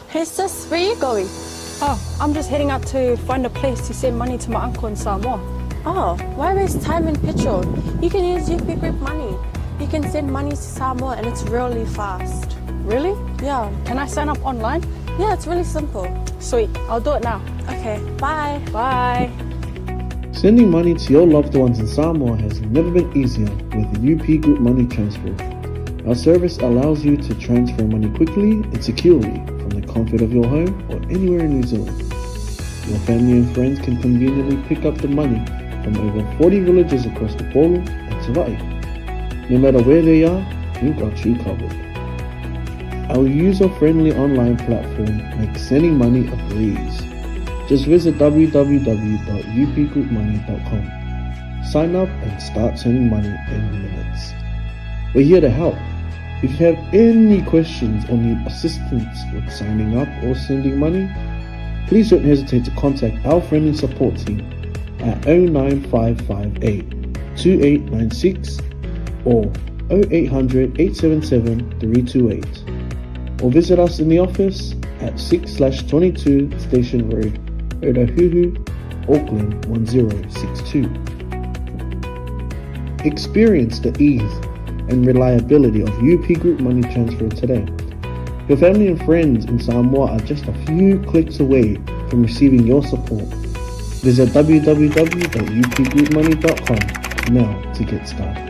Hey sis, where you going? Oh, I'm just heading out to find a place to send money to my uncle in Samoa. Oh, why waste time and petrol? You can use UP Group Money. You can send money to Samoa and it's really fast. Really? Yeah. Can I sign up online? Yeah, it's really simple. Sweet, I'll do it now. Okay, bye. Bye. Sending money to your loved ones in Samoa has never been easier with UP Group Money Transfer. Our service allows you to transfer money quickly and securely from the comfort of your home or anywhere in New Zealand. Your family and friends can conveniently pick up the money from over 40 villages across Upolu and Savai'i. No matter where they are, we've got you covered. Our user-friendly online platform makes sending money a breeze. Just visit www.upgroupmoney.com. Sign up and start sending money in minutes. We're here to help. If you have any questions or need assistance with signing up or sending money, please don't hesitate to contact our friendly support team at 09558 2896 or 0800 877 328 or visit us in the office at 6/22 Station Road, Otahuhu, Auckland 1062. Experience the ease and reliability of UP Group Money Transfer today. Your family and friends in Samoa are just a few clicks away from receiving your support. Visit www.upgroupmoney.com now to get started.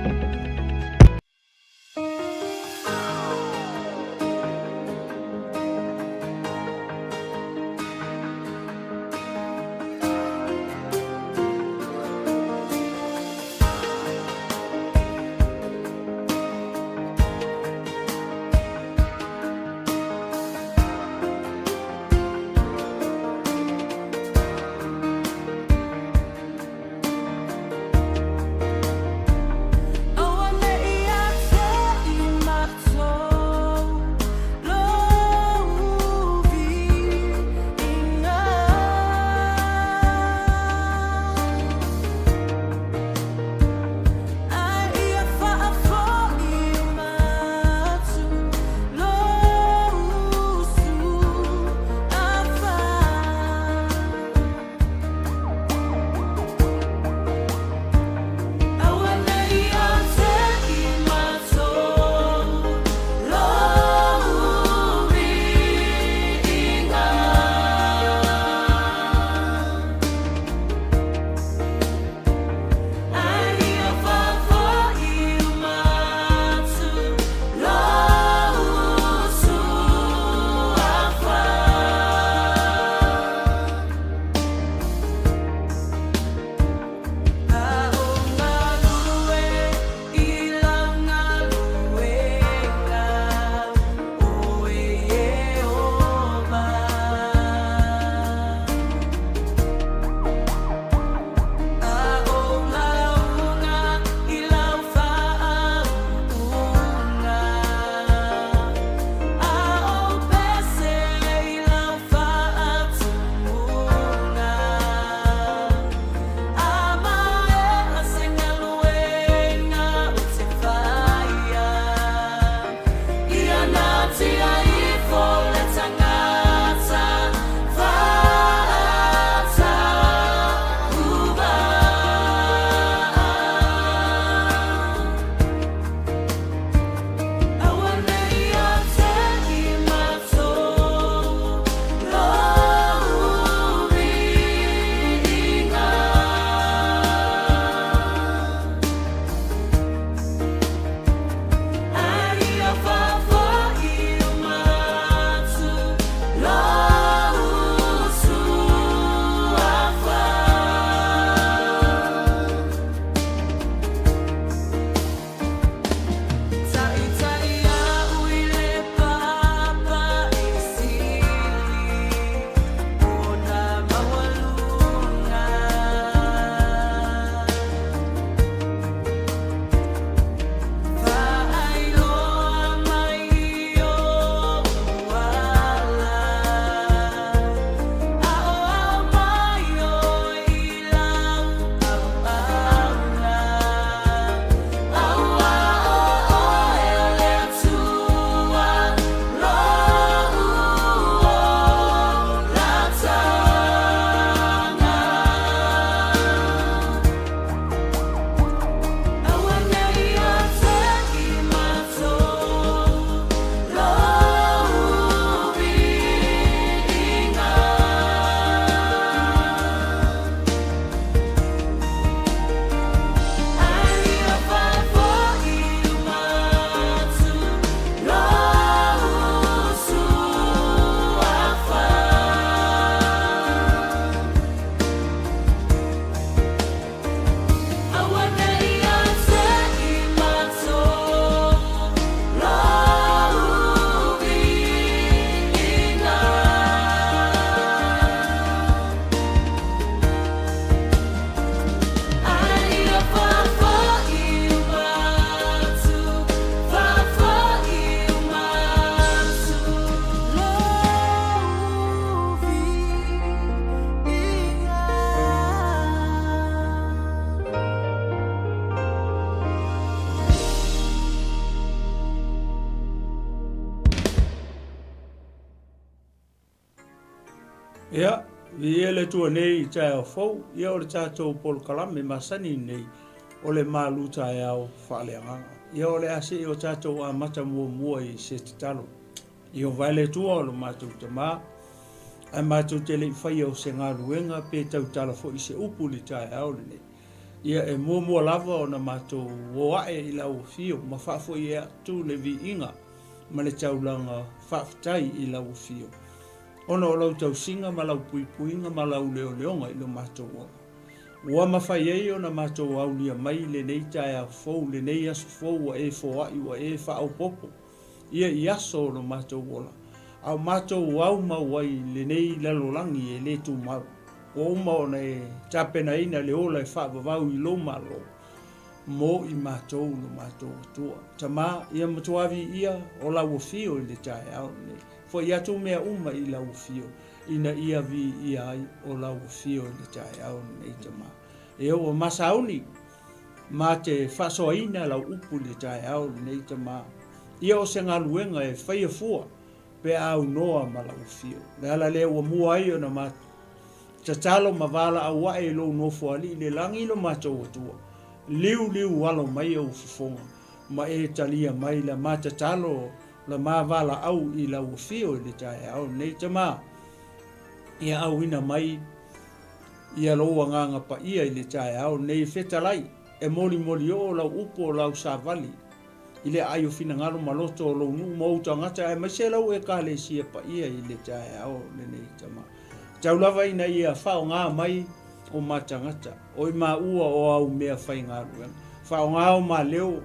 Ia, viia le Atua nei i taeao fou, ia o le tatou polokalame masani nei o le malu taeao faaleagaga. Ia o le a se i o tatou amata muamua i se tatalo. Ieova e le Atua o lo matou Tama, ae matou te le i faia o se galuega pe tautala foi i se upu i le taeao lenei. Ia e muamua lava ona matou o ae i lau afio ma faafoi atu le viiga ma le taulaga faafetai i lau afio, ona o lau tausiga ma lau puipuiga ma lau leoleoga i lo matou ola. Ua mafai ai ona matou aulia mai lenei taeao fou, lenei aso fou ua e foai, ua e faaopoopo ia i aso o lo matou ola, a o matou aumau ai i lenei lalolagi e le tumau. Ua uma ona e tapenaina le ola e faavavau i lou Malo mo i matou lo matou Atua. Tama, ia matua viia o lau afio i le taeao lenei. Foi atu mea uma i lau afio, ina ia viia ai o lau afio i le taeao lenei, Tama. Ia ua masauni ma te faasoaina lau upu i le taeao lenei, Tama. Ia o se galuega e faia fua pe a aunoa ma lau afio. O le ala lea ua mua ai ona ma tatalo ma valaau ae i lou Nofoalii i le lagi i lo matou Atua, liuliu alo mai ou fofoga, ma e talia mai la ma tatalo la ma valaau i lau afio i le taeao lenei. Tama, ia auina mai ia lou Agaga Paia i le taeao lenei e fetalai, e molimoli oo lau upu o lau savali i le aai o finagalo ma loto o lou nuu ma ou tagata aemaise lau Ekalesia paia i le taeao lenei tama. Tau lava ina ia faaaoga mai o ma tagata, o i maua o au mea faigaluega. Faaaoga o ma leo,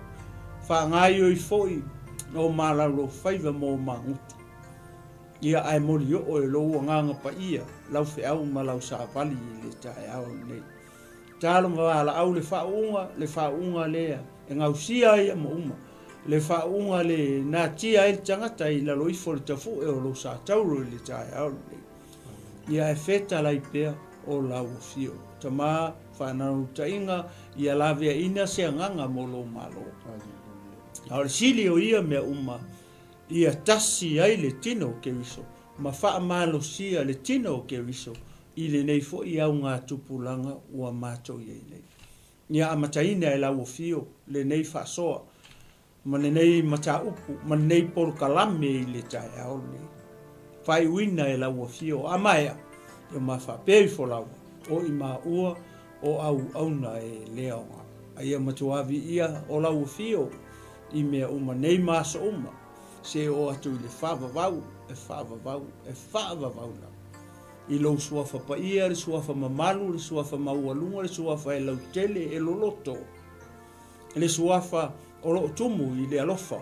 faagaoioi foi o ma laulaufaiva mo ma gutu. Ia ae moli oo e lou agaga paia lau feau ma lau savali i le taeao lenei. Talo ma valaau le faauuga, le faauuga lea e gausia ai ama uma, le faauuga le natia ai le tagata i lalo ifo o le tafue o lou satauro i le taeao lenei. Ia e fetalai pea o lau afio. Tama, faananautaiga, ia laveaina se agaga mo lou Malo. A o le sili o ia mea uma, ia tasi ai le tino o Keriso, ma faamalosia le tino o Keriso i lenei foi augatupulaga ua matou i ai nei. Ia amataina e lau afio lenei faasoa ma lenei mataupu ma lenei polokalame i le taeao lenei. Faaiuina e lau afio a maea, ia ma faapea ifo lava, o i maua o auauna e le aoga. A ia matua viia o lau afio i mea uma nei ma aso uma, se oo atu i le faavavau, e faavavau, e faavavau lava. I lou suafa paia, le suafa mamalu, le suafa maualuga, le suafa e lautele, e loloto, le suafa o lo o tumu i le alofa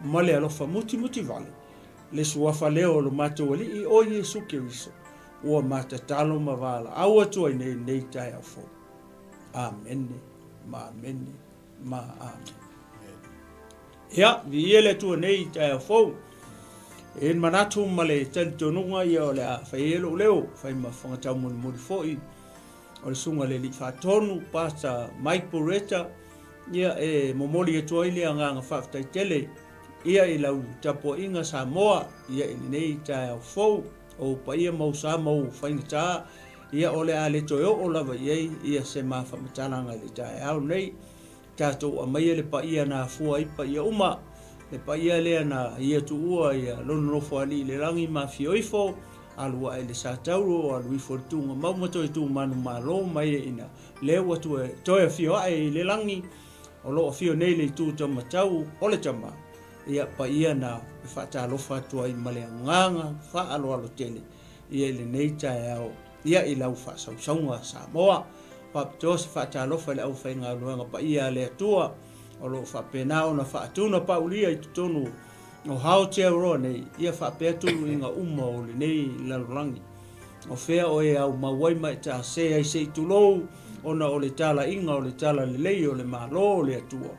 ma le alofa mutimutivale, le suafa lea o lo matou Alii o Iesu Keriso, ua matatalo ma valaau atu ai nei i lenei taeao fou. Amene, ma amene, ma amene. Ia, viia le Atua nei i taeao fou. E i manatu ma le talitonuga ia o le a fai ai lou leo, fai ma fangataumolimoli foi o le susuga i le Alii Faatonu, Pastor Mike Bureta, ia e momoli atu ai le agaga faafetai tele ia i lau tapuaiga Samoa, ia i lenei taeao fou, o ou paia ma ou sa ma ou faigata, ia o le a le toe oo lava i ai ia se ma faamatalaga i le taeao nei. Tatou aumaia le paia na afua ai paia uma, le paia lea na ia tuua ia lona Nofoalii i le lagi ma afio ifo, alu ae i le Satauro, alu ifo i le Tugamau ma toe tu manumalo mai ina lea ua toe afio ae i le lagi, o lo o afio nei le itu taumatau o le Tama, ia paia na e faatalofa atu ai ma le agaga faaaloalo tele ia i lenei taeao. Ia i lau faasausauga Samoa. Faapitoa se faatalofa i le aufaigaluega paia a le Atua o lo o faapena ona faatuna paulia i totonu o Aotearoa nei, ia faapea tuluiga uma o lenei lalolagi. O fea o e aumau ai ma e taase ai se i tulou ona o le talaiga o le talalelei o le Malo o le Atua.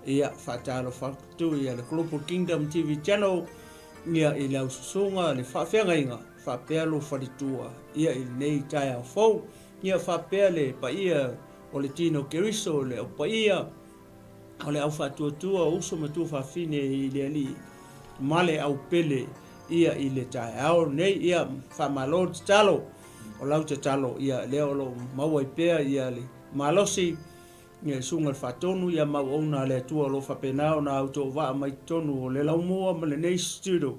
Ia faatalofa atu ia le Global Kingdom TV Channel ia i lau susuga le faafeagaiga faapea lou faletua ia i lenei taeao fou, ia faapea le paia o le tino Keriso, le au paia o le au faatuatua o uso ma tuafafine i le Alii ma le au pele ia i le taeao lenei. Ia faamalo le tatalo. O lau tatalo, ia, lea o lo o maua ai pea ia le malosi, ia i Susuga i le Faatonu, ia ma auauna a le Atua o lo o faapena ona autoovaa mai totonu o le laumua ma lenei studio,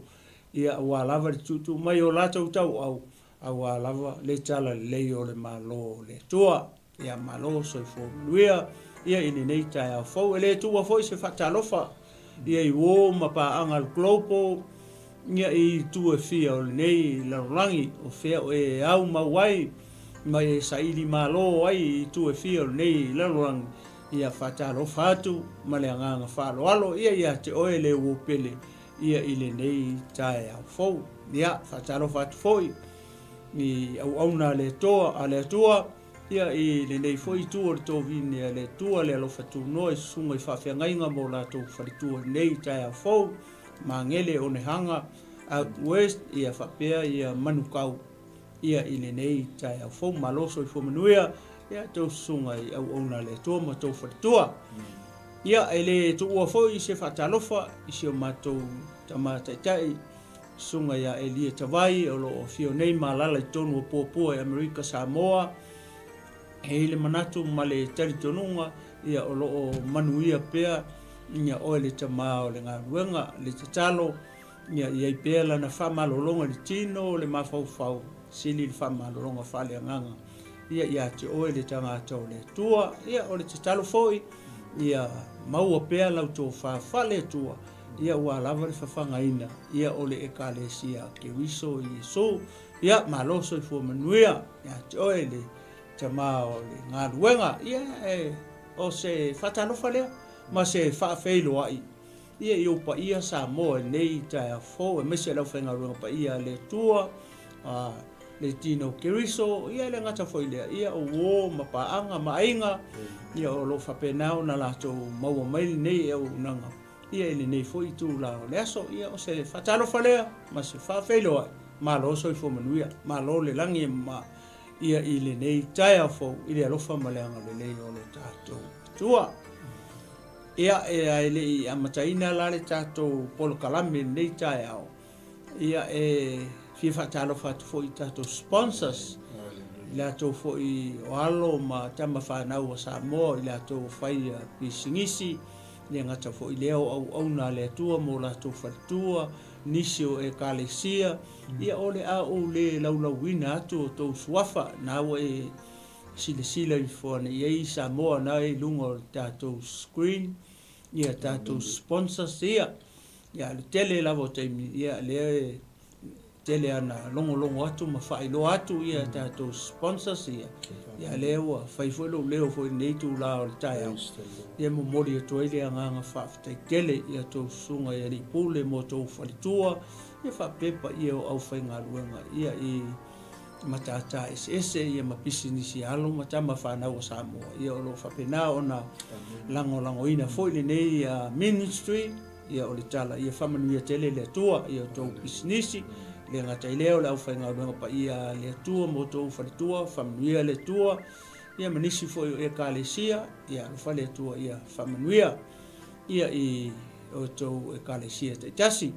ia aua lava le tuutuu mai o latou tauau, aua lava le talalelei o le Malo o le Atua. Ia malo soifua manuia ia i lenei taeao fou. E le tuua foi se faatalofa ia i uo ma paaga a le Global ia i itu e fia o lenei lalolagi, o fea o e au mau ai ma e saili malo ai i itu e fia o lenei lalolagi. Ia faatalofa atu ma le agaga faaaloalo ia ia te oe le uo pele ia i lenei taeao fou. Ia faatalofa atu foi i auauna a le Atua, a le Atua, ia i lenei foi itu o le tovine a le Atua, le alofa tunoa i susuga i faafeagaiga ma o latou faletua i lenei taeao fou, Magele Onehanga Out West, ia faapea ia Manukau ia i lenei taeao fou. Malo soifua manuia ia tou susuga i auauna a le Atua ma tou faletua. Ia e le tuua foi se faatalofa i si o matou tama taitai Susuga ia Elia Tavai o lo o afio nei ma alaala i totonu o Puapua i Amerika Samoa. E i ai le manatu ma le talitonuga ia o lo o manuia pea ia oe le tama o le galuega, le tatalo ia i ai pea lana faamalologa i le tino, le mafaufau, sili le faamalologa faaleagaga ia ia te oe le tagata o le Atua. Ia o le tatalo foi ia maua pea lau tofa faale-Atua Ia ua lava le fafagaina ia o le Ekalesia a Keriso Iesu. Ia malo soifua manuia ia te oe le tama o le galuega. Ia e o se faatalofa lea ma se faafeiloai ia i ou paia Samoa i lenei taeao fou aemaise le aufaigaluega paia a le Atua, a le tino Keriso, ia e le gata foi i lea, ia o uo ma paaga ma aiga, ia o lo o faapena ona latou maua mai lenei auaunaga. Ia i lenei foi itula o le aso, ia o se faatalofa lea ma se faafeiloai. Malo soifua manuia, malo le lagi e mama ia i lenei taeao fou i le alofa ma le agalelei o lo tatou Atua. Ia e a e le i amataina la le tatou polokalame i lenei taeao, ia e fia faatalofa atu foi i tatou sponsors, i latou foi o alo ma tama fanau a Samoa, i latou o fai pisinisi, le gata foi lea o auauna a le Atua mo latou faletua, nisi o Ekalesia, ia o le a ou le laulauina atu o tou suafa, na ua e silasila ifo ane i ai Samoa na e i luga o le tatou screen, ia tatou sponsors ia, ia le tele lava o taimi, ia lea e tele ana logologo atu ma faailoa atu ia tatou sponsors ia, ia lea ua fai foi lou leo foi i lenei itula o le taeao, ia momoli atu ai le agaga faafetai tele i a outou susuga i alii pule ma outou faletua, ia faapea paia o aufaigaluega ia i matata eseese ia ma pisinisi alo ma tama fanau a Samoa, ia o lo o faapena ona lagolagoina foi lenei ministry. Ia o le tala, ia faamanuia tele le Atua i a outou pisinisi, le gata i lea o le aufaigaluega paia a le Atua ma outou faletua, faamanuia le Atua, ia ma nisi foi o Ekalesia, ia alofa le Atua ia faamanuia ia i outou Ekalesia taitasi.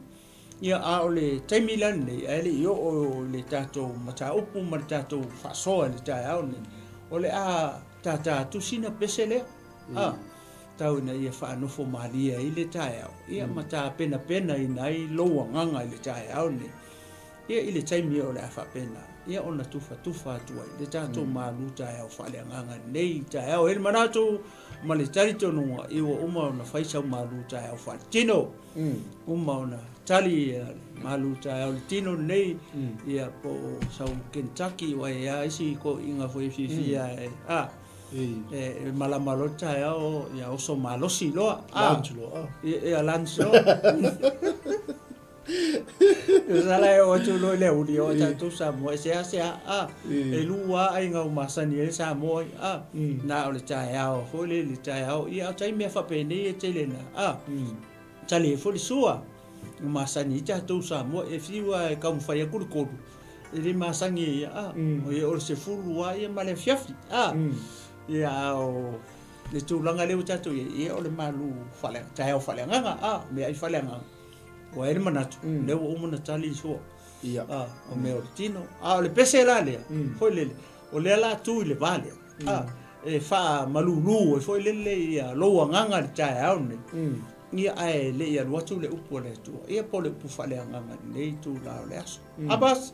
Ia a o le taimi la lenei, ae le i oo i le tatou mataupu ma le tatou faasoa i le taeao lenei, o le a tātā atu sina pese lea. A. Tau ina ia faanofo malie ai le taeao, ia ma tapenapenaina ai lou agaga i le taeao lenei. Ia i le taimi o le a faapena, ia ona tufatufa atu ai le tatou malu taeao faaleagaga i lenei taeao. E i ai le manatu ma le talitonuga, ia ua uma ona fai sau malu taeao faaletino. Uma ona tali ia le malu taeao i le tino lenei, ia po o sau Kentucky, aua e i ai lava isi toeaiina foi e fiafia e, a. E malama loa le taeao, ia oso malosi loa. Lunch loa. Ia lunch loa. Sala e oo atu loa i le aoauli o tatou Samoa e seasea a e lua lava aiga ua masani ai le Samoa ia a na o le taeao foi lele le taeao ia a o taimi lava faapenei e tele ina a tali ai foi le sua ua masani ai tatou Samoa e fiu lava e taumafai atu le 3 E le masani e ia, a, o le 10 lava ia ma le afiafi, a. Ia, a o le tulaga lea ua tatou i ai, ia o le malu faale, taeao faaleagaga, a, meaai faaleagaga. Ua i ai le manatu, lea ua uma ona tali le sua. Ia. A, o mea o le tino. A o le pese la lea, foi lele, o lea la tu i le va lea, a, e faamalulu ai foi lele ia lou agaga i le taeao lenei. Ia, ae le i alu atu le upu a le Atua, ia po o le upu faaleagaga i lenei itula o le aso. Abbas,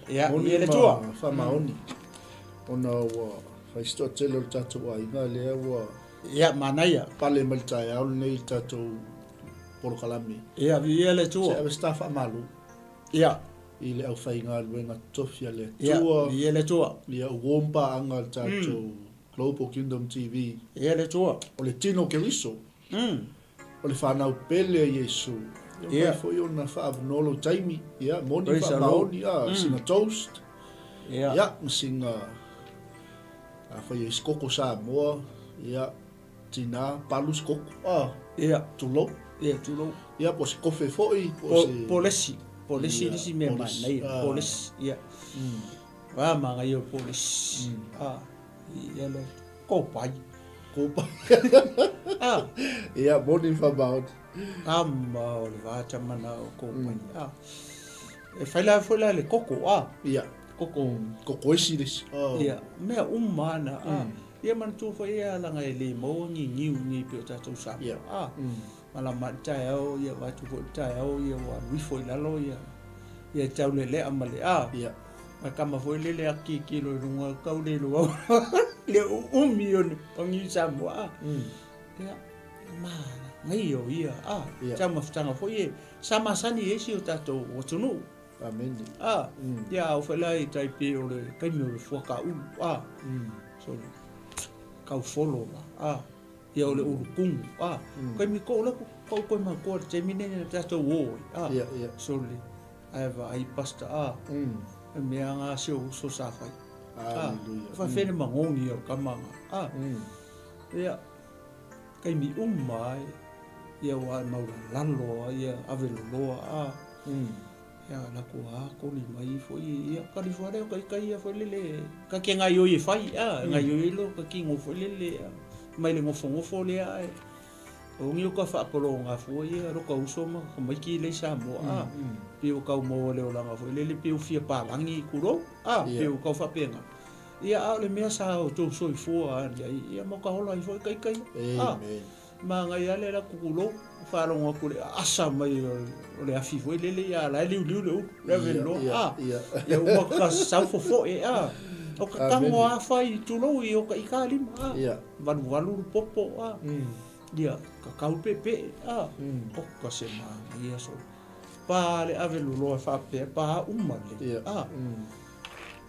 ia, Moni i le Atua. ma faamaoni, ona ua fai se toatele o le tatou aiga lea ua Ia, manaia. pale mai le taeao lenei i le tatou polokalame. Ia, viia le Atua. Se ave se ta faamalo. Ia. I le aufaigaluega totofi a le Atua. Ia, viia le Atua. Ia, ua om paaga a le tatou Global Kingdom TV. Ia le Atua. O le tino o Keriso. O le fanau pele a Iesu. Ia, mafai foi ona faaavanoa lou taimi. Ia, moni faamaoni, a, sina toast. Ia. Ia, ma sina, afai ai se koko Samoa, ia, Tina, palu se koko, a. Ia. Tulou. Ia, tulou. Ia, po o se kofe foi, po o se... Polesi. Polesi le isi mea manaia. Polesi, ia. A manaia o le polesi. A, ia le kopai. Kopai. A. Ia, moni ma faamaoni. Tama o le va tamana o kopai. A. E fai la foi la le koko, a. Ia. Koko. Koko esi le isi. Ia, mea uma ana, a. Ia manatua foi ia laga e le maua ni niu nei pei o tatou Samoa. A, malama i le taeao ia vaeatu foi i le taeao ia ua alu ifo i lalo ia ia tau lelea ma le a. Ma kama foi lele a kikilo i luga kau le iloa le uumi o ni o niu Samoa a. Ia ma ngai o ia a taumafataga foi e sa masani ai si o tatou atunuu. Amene. A, ia au foi la i tai pei o le taimi o le fuakaulu, a, so kau folo la, a, ia o le ulu kumu, a, kaimi ko la ko ko ma ko le taimi nei na tatou o ai, a, Ia, ia. so le ae vaai pasta, a, e mea nga si o uso sa fai. A, Hallelujah. whawhene mangongi o kamanga, a, ia, kaimi uma ai, ia ua maulalalo, ia ave loloa, a, Ia lako a koli mai foi ia kali fua lea kai kai ia foi lele ka ke ngai oi e fai a ngai oi lo ka kingo foi lele a mai le ngofo ngofo lea ai o ngi o ka whaapolo ngā fua ia ro ka uso ma ka maiki lei Samoa a pi o kau maua le olanga foi lele pi o fia palangi kuro a pi o kau whapenga ia a o le mea sa o tou soifua a ia mo ka hola i foi kai kai a Manaia lava le alu atu kulou, faalogo atu i le aasa mai o le afi foi lele, ia la e liuliu le ulu, le ave loa, a, ia uma ka sau fofoe, a, o ka tango a fai tulou i o ka ika lima, a, valuvalu le popo, a, ia, ka kau peepee, a, o ka se manaia solo. Pa le ave loloa e faapea, pa uma le, a,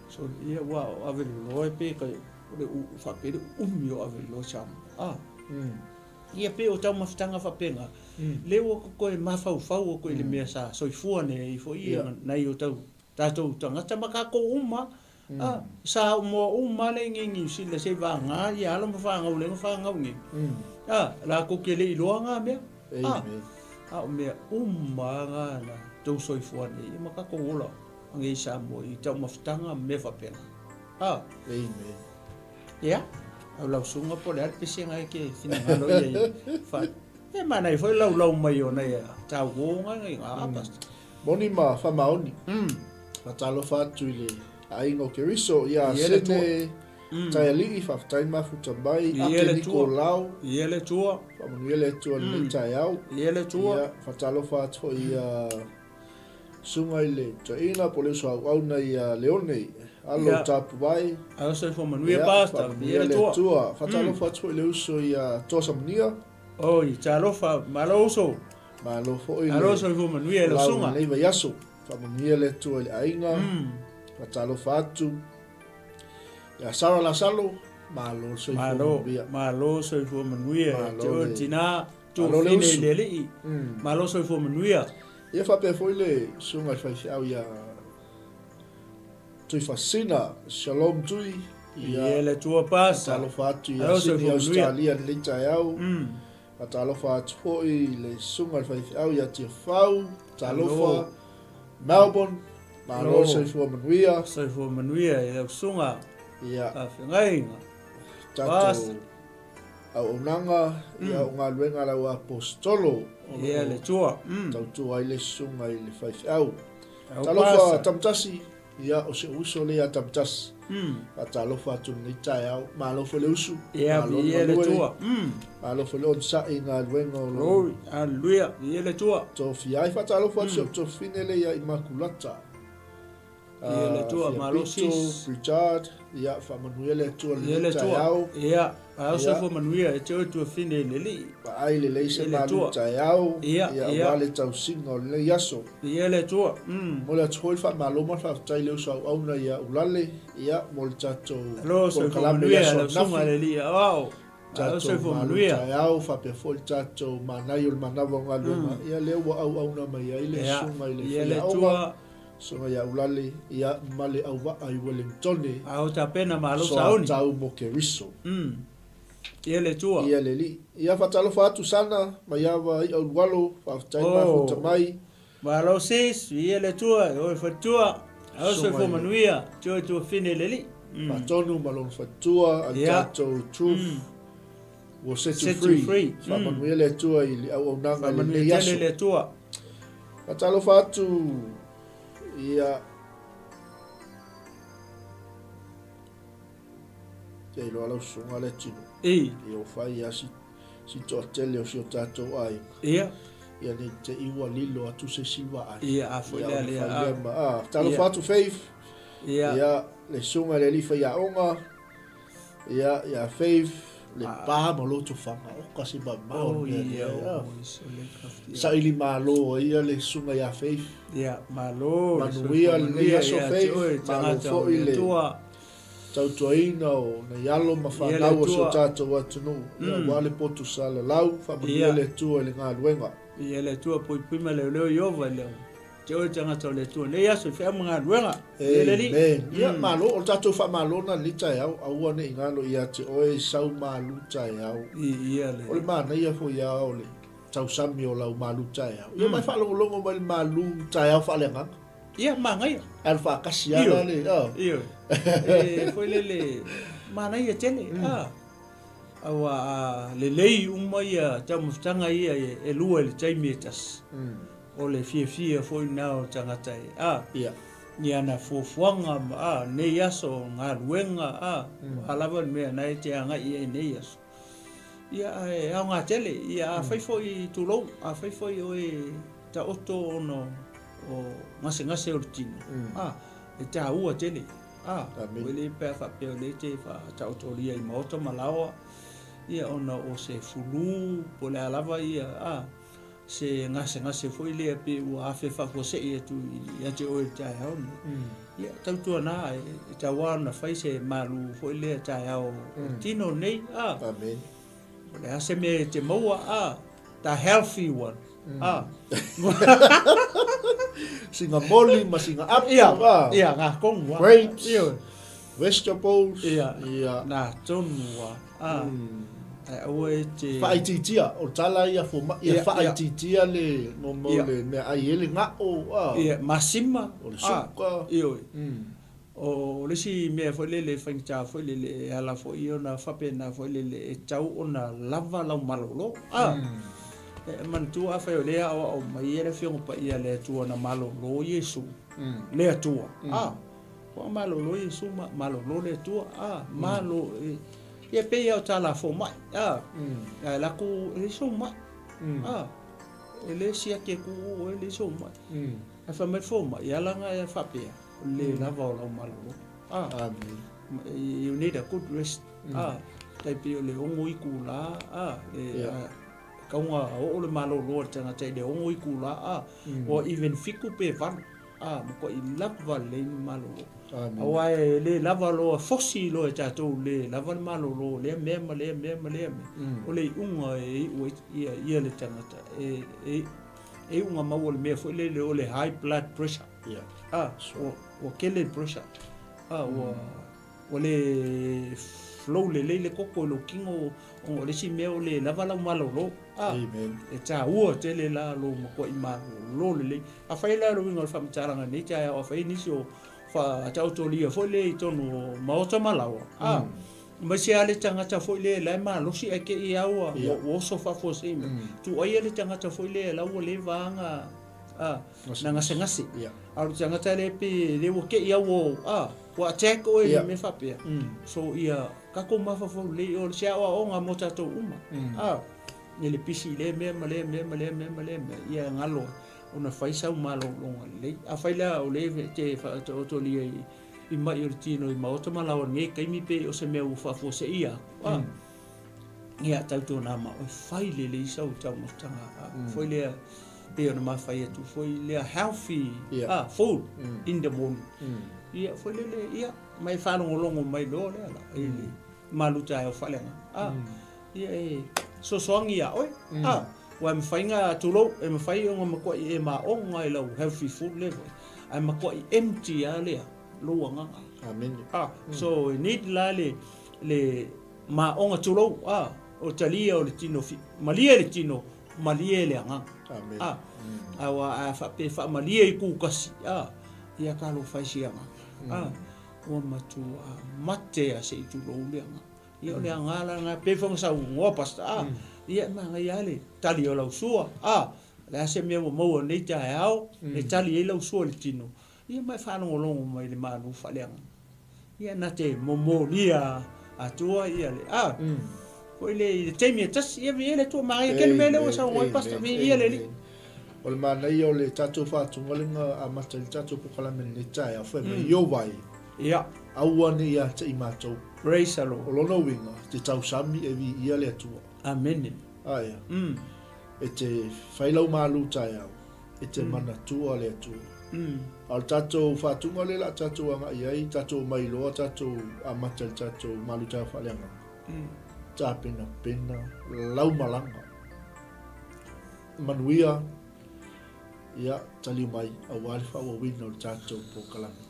so ia ua o ave loloa e pe ka, o le u, faapea le umi o ave loloa Samoa, a. Ia pei o taumafataga faapena, lea ua koe mafaufau atu i le mea sa soifua nei ai foi ia nai o tau tatou tagata ma tatou uma, a, sa moa uma lava le inei Niu Sila se i vagana ia alo ma fanau lea na fanau nei, a, latou te le iloa na mea, a, a o mea uma lava na na tou soifua nei ia ma tatou ola anei i Samoa i taumafataga ma mea faapena, a. Amen. Ia, au lau susuga po o le a le pesega e ke finagalo ia i fa. E manaia foi laulau mai o nai tau o ngai ngai ngā pastor. Moni ma Whamaoni. Whatalofa atu i le aiga o Keriso, ia Sene Taialii, faafetai mafuta mai, Ake Nikolao. Ia le Atua. Faamanuia le Atua i lenei taeao. Ia le Atua. Ia, whatalofa atu foi ia Susuga i le Toeaina po o le uso auauna ia Leone, alo Ia. tapuai. Alo soifua manuia Pastor, Faamanuia viia le le Atua. Atua. Faatalofa atu foi i le uso ia Toa Samania. Oi, talofa, malo uso. Malo foi le Alo soifua manuia i lau lau susuga. lenei vaiaso. Faamanuia le Atua i le aiga. Faatalofa atu ia Sarah Lasalo, malo le soifua Malo, manuia. malo soifua manuia. Malo Te oe le- tina, Malo le tuafine i uso. le alii. Malo soifua manuia. Ia faapea foi le susuga i le faifeau ia Tuifasina, Shalom Tui, ia Ia le Atua Pastor. Faatalofa atu ia Alo Sydney soifua manuia. Australia i lenei taeao. Faatalofa atu foi i le susuga i le faifeau ia Tiafau, talofa Alo. Melbourne, malo Alo. le soifua manuia. Soifua manuia i lau susuga. Ia. Faafeagaiga. Tatou Pastor. Auaunaga, ia o galuega a lau Aposetolo o lo Ia le o Atua. tautua ai le susuga i le faifeau. Talofa Tamatasi, ia o si ou uso lea ia Tamatasi. Faatalofa atu i lenei taeao. Malo foi le usu. Ia, Malo le viia le galue. Atua. Malo foi le onosai i galuega o lo o Glory, hallelujah, viia le Atua. tofia ai. Faatalofa atu si ou tofine lea ia Imakulata. Ia le Atua, Fia malo Pito, sis. Richard, ia faamanuia le Atua i Ia lenei le Atua. taeao. Ia, a o Ia. soifua manuia e te oe tuafine i le Alii. Vaai lelei se Ia le malu Atua. taeao, Ia, ia ia. aua le tausiga o lenei aso. Ia le Atua. Mm. Momoli atu foi le faamalo ma le faafetai i le uso auauna ia Ulale, ia, mo le tatou Alo soifua polokalame i le manuia aso lau susuga i ananafi. le Alii Aoao. A o Tatou soifua malu manuia. taeao faapea foi le tatou manaia o le manava o galuega, ia lea ua auauna mai ai le Ia, susuga i le ia le faiaoga. Atua. Susuga ia Ulale, ia, ma le auvaa i Welingtone. A o tapena malo sauni. Soatau mo Keriso. Mm. Ia le Atua. Ia le Alii. Ia faatalofa atu Sana, Maiava i Aulualo, faafetai Oh. mafuta mai. Malo sis, ia le Atua, e oe faletua. A o Susuga soifua i le. manuia, te oe tuafine i le Alii. Mm. Faatonu ma lona faletua, a le Ia. tatou truth. Mm. Will set you Set you free. free. Mm. Faamanuia le Atua i le auaunaga i Faamanuia lenei tele aso. le Atua. Faatalofa atu ia te iloa lau susuga le tino. I. Ia ua fai ia si, si toatele o si o tatou aiga. Ia. Ia nei te i ua lilo atu se isi vaai. Ia, a foi Ia, lea ona lea, fai a. lea ma, a, faatalofa Ia. atu Faith. Ia. Ia, le susuga i le alii faiaoga. Ia, ia Faith, le pa ma loto whanga, o kasi ma mao Oh, mea ia, lea, oh, ia. so le kafti, ia. Saili malo ai ia le susuga ia Faith. Ia, malo, le Manuia soifua lenei manuia aso ia te Faith, oe, malo tagata o foi le le Atua. tautuaina o nai alo ma Ia le fanau o si o Atua. tatou atunuu. Ia, aua le potu salalau, faamanuia Ia. le Atua i le galuega. Ia le Atua puipui ma leoleo Ieova i le Te oe tagata o le Atua nei aso i feau ma galuega. Ia le Alii. Amen. Ia, malo, o le tatou faamalo na lenei taeao, aua ne i galo ia te oe sau malu taeao. I, ia le. O le manaia foi a o le tausami o lau malu taeao. Ia mai faalogologo mai le malu taeao faaleagaga. Ia, manaia. Ae o le faakasi lava la le, oh. Ioe. E, foi lele, manaia tele. Ah. Aua a lelei uma ia taumafataga ia e lua i le taimi e tasi. O le fiafia foi lena o le tagata e, a, i ana fuafuaga ma, a, nei aso o galuega, a, o a lava le mea na e te agai i ai i nei aso. Ia, ae aoga tele, ia afai foi, tulou, afai foi oe taoto ona o gasegase o le tino, a, e taua tele. A, ua le pe a faapea o lea e te faataotolia i maota ma laoa, ia ona o se fulu po o le a lava ia, a, se gasegase foi lea pe ua afe faafuasei atu ia te oe i le taeao lenei. Ia, tautuana e taua ona fai se malu foi lea taeao o tino nei, a. Amen. O le a se mea e te maua, a, the healthy one, a. Singa moli ma singa apu, Ia, a. ia, ngā kongu, a. Grapes, Ia. vegetables, Ia, ia. nā tonu, a. A, ai aua e te... Faaitiitia, o le tala ia fomai, ia Ia, ia. faaitiitia le, mo, mo Ia. le meaai e le gao, a. Ia, masima. O le a, suka. Ioe. O le isi mea foi lele e faigata foi lele e ala foi ona faapena foi lele e tatau ona lava lau malolo. A, e manatua afai o lea e aoao mai ai le Afioga Paia a le Atua na malolo Iesu, le Atua. A, ua malolo Iesu ma malolo le Atua. A, malo, ia pei lava o tala fomai. A, ae alu atu e leai sou mai. A, e le siaki atu oe e leai sou mai. Ae fai mai le fomai, e ala ona e faapea. O le lava o lau malolo. Ah. Amen. You need a good rest. Ah. Tai pei o le 6 itula. Ah. Le, Yeah. ah, kauga oo le malolo a le tagata i le 6 itula. Ah. Or even 7 pe 8. Ah, matuai lava lelei le malolo. Amen. Aua e le lava loa fosi loa e tatou le lava le malolo o lea mea ma lea mea ma lea mea. O le iuga e iu ai ia, ia le tagata e, e, e iuga maua le mea foi lele o le high blood pressure. Yeah. Ah, ua, ua tele le pressure. Ah, ua, ua le flow lelei le koko i lou kino ona o le isi mea o le lava lau malolo. Ah, Amen. e taua tele la lou matuai malolo lelei. Afai la le uiga o le faamatalaga i lenei taeao, afai nisi o faataotolia foi lea i totonu o maota ma laoa. Ah, aemaise lava le tagata foi lea la e malosi ae te i lava ua, ua oso faafuasei mai. Tuuaia le tagata foi lea la ua leva lava ona. a, na gasegase. A o le tagata lea pei e le ua te i au ua, a, ua attack oe i le mea faapea. So ia tatou mafaufau lelei, o se aoaoga mo tatou uma, a, i le pisi i lea mea ma lea mea ma lea mea ma lea mea, ia galo ona fai sau malologa lelei. Afai la o lea e te faataotolia i mai o le tino i maota ma laoa i lenei taimi pe o se mea ua faafuaseia atu, a, ia tautuana ma oe, fai lelei sau taumafataga, a, foi lea, pei ona ma fai atu foi lea healthy food in the morning. Ia foi lele, ia, ma e faalogologo mai loa lea la, i le malu taeao faaleagaga. A, ia e sosoagi ia oe. A, ua e mafai na, tulou, e mafai ona matuai e maoga i lau healthy food lea foi, ae matuai empty lava lea lou agaga. Amene. A, so e need la le, le maoga, tulou, a, o talia o le tino, malie le tino, malie le agaga. Amene. A, aua a faapea e faamalie i kukasi, a, ia talofa e si agaga. A, ua matua mate lava se i tulou le agaga. Ia o le aga la lena, pei foi ona saunoa Pastor, a, ia e manaia lava le tali o lau sua, a, o le a se mea ua maua i lenei taeao e tali ai lau sua i le tino, ia ma e faalogologo mai i le malu faaleagaga. Ia na te momolia atua ia le, a, foi le i le taimi e tasi, ia viia le Atua, manaia tele mea lea ua saunoa ai Pastor, viia le Alii. O le manaia o le tatou faatugalega amata i le tatou polokalame i lenei taeao, fai mai, Iowa e. Ia. Aua ne i ia te i matou. Praise the Lord. O lona uiga, te tausami e viia le Atua. Amene. Aea. E te fai lau malu taeao, e te manatua le Atua. A o le tatou faatuga lea o le a tatou agai ai, tatou omai loa tatou amata i le tatou malu taeao faaleagaga. Tapenapena lau malaga. Manuia, ia, taliu mai aua le faaauauina o le tatou polokalame.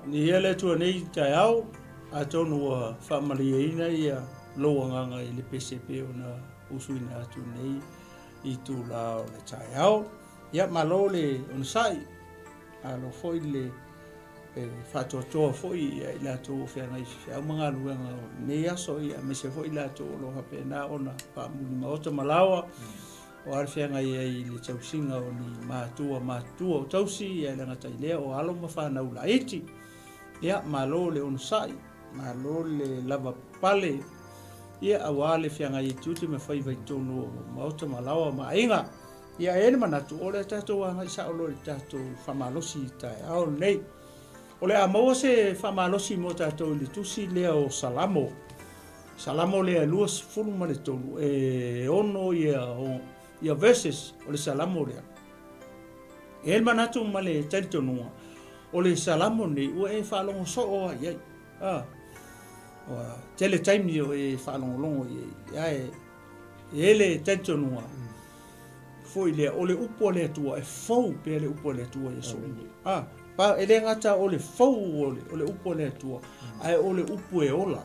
Viia le Atua nei taeao, atonu ua faamalieina ia lou agaga i le pese pei ona usuina atu nei i itula o le taeao. Ia malo le onosai, malo foi le faatoatoa foi ia i latou o feagai i feau ma galuega o lenei aso, ia aemaise foi i latou o lo o faapena ona faamuli maota ma laoa. O a le feagai ai i le tausiga o ni matua matutua o tausi, ia e le gata i lea o alo ma fanau laiti. Ia, malo le onosai, malo le lavapapale, ia aua le feagai ai tiute ma faiva i totonu o maota ma laoa ma aiga. Ia, e i ai le manatu, o le a tatou agai sao loa i le tatou faamalosi i taeao lenei. O le a maua se faamalosi mo tatou i le tusi lea o Salamo. Salamo lea e 23, e 6 ia, ia verses o le Salamo lea. E i ai le manatu ma le talitonuga, o le Salamo nei ua e faalogo soo lava i ai. Ah, ua tele taimi o e faalogologo i ai, ae e i ai le talitonuga foi lea, o le upu a le Atua, e fou pea le upu a le Atua i aso uma. Ah, pa, e le gata o le fou o le, o le upu a le Atua, ae o le upu e ola.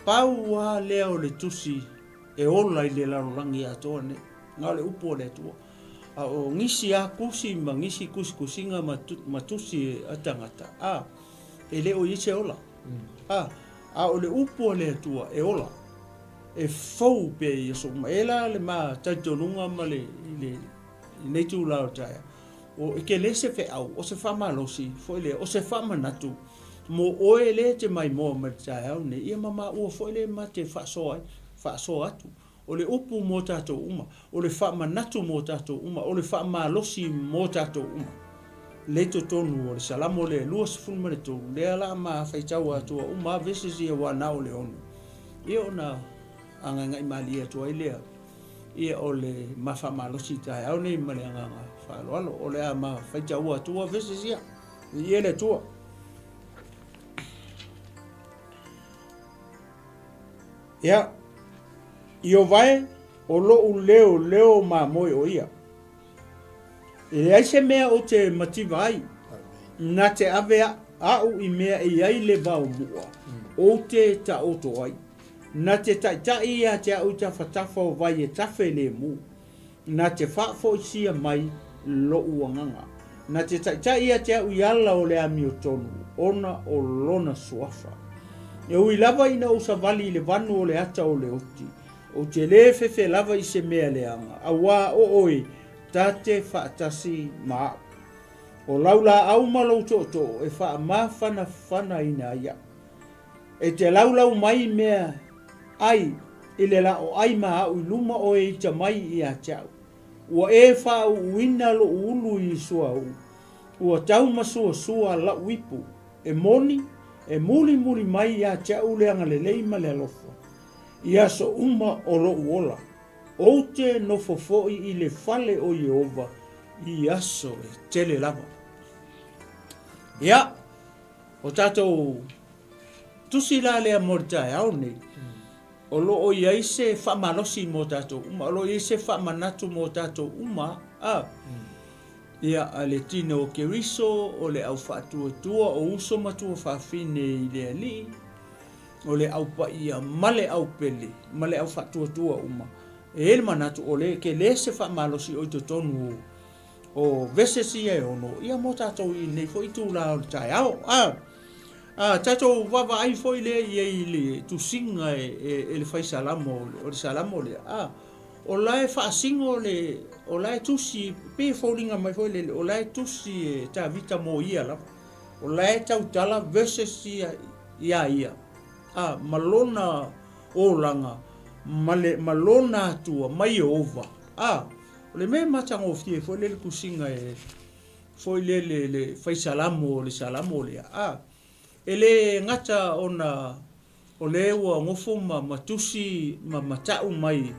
Pau lava lea o le tusi e ola i le lalolagi atoa nei, na o le upu a le Atua. A o nisi lava tusi ma nisi tusitusiga ma tusi a tagata, a, e le o i ai se ola. A, a o le upu a le Atua e ola, e fou pea i aso uma. E la le ma talitonuga ma le, i le, i lenei itula o le taeao, o, e tele se feau, o se faamalosi foi lea, o se faamanatu Mo oe lea e te maimoa mai le taeao nei, ia ma maua foi lea ma te faasoa ai, faasoa atu. O le upu mo tatou uma, o le faamanatu mo tatou uma, o le faamalosi mo tatou uma. Lea i totonu o le Salamo lea 23, lea la ma faitau atu a uma lava verses ia aua na o le 6, ia ona agaigai malie atu ai lea, ia o le ma faamalosi i taeao nei ma le agaga faaaloalo. O le a ma faitaua atua verses ia. Viia le Atua. Ia, Ieova e, o loʻu leo leo mamoe o ia. E leai se mea ou te mativa ai, na te ave aʻu i mea e i ai le vao muʻa, ou te taoto ai. Na te taʻitaʻi ia te aʻu i tafatafa o vai e tafe lemu. Na te faafoisia mai loʻu agaga. Na te taʻitaʻi ia te aʻu i ala o le amiotonu, ona o lona suafa. E ui lava ina ou savali i le vanu o le ata o le oti, ou te lē fefe lava i se mea leaga, auā o oe ta te faatasi ma aʻu. O lau lāʻau ma lou toʻotoʻo e faamafanafanaina ai aʻu. E te laulau mai mea ʻai i le laʻoʻai ma aʻu i luma ʻoe ita mai iā te aʻu. Ua e fāʻuʻuina loʻu ulu i suauu, ua taumasuasua laʻu ipu, e moni, e mulimuli mai iā te aʻu le agalelei ma le alofa, i aso uma o loʻu ola. Ou te nofo foʻi i le fale o Iēhova i aso e tele lava. Ia, O tatou tusi la lea mo le taeao nei, o lo o i ai se faamalosi mo tatou uma, o lo o i ai se faamanatu mo tatou uma, a. Ia, a le tino o Keriso, o le au faatuatua, o uso ma tuafafine i le Alii, o le au paia ma le au pele, ma le au faatuatua uma. E i ai le manatu, o le tele se faamalosi o i totonu o O verses ia e 6, ia mo tatou i lenei foi itula o le taeao. A, a tatou vaavaai foi lea i ai i le tusiga e, e, e le fai salamo o le salamo lea. A, o la e faasino le, o la e tusi, pei e foliga mai foi lele, o la e tusi e Tavita mo ia lava. O la e tautala verses ia iā ia, a, ma lona olaga, ma, le, ma lona Atua, ma Ieova. A, O le mea e matagofie foi lele tusiga e foi lele le fai salamo o le salamo lea, a e le gata ona o le ua nofo ma ma tusi ma ma ta'u mai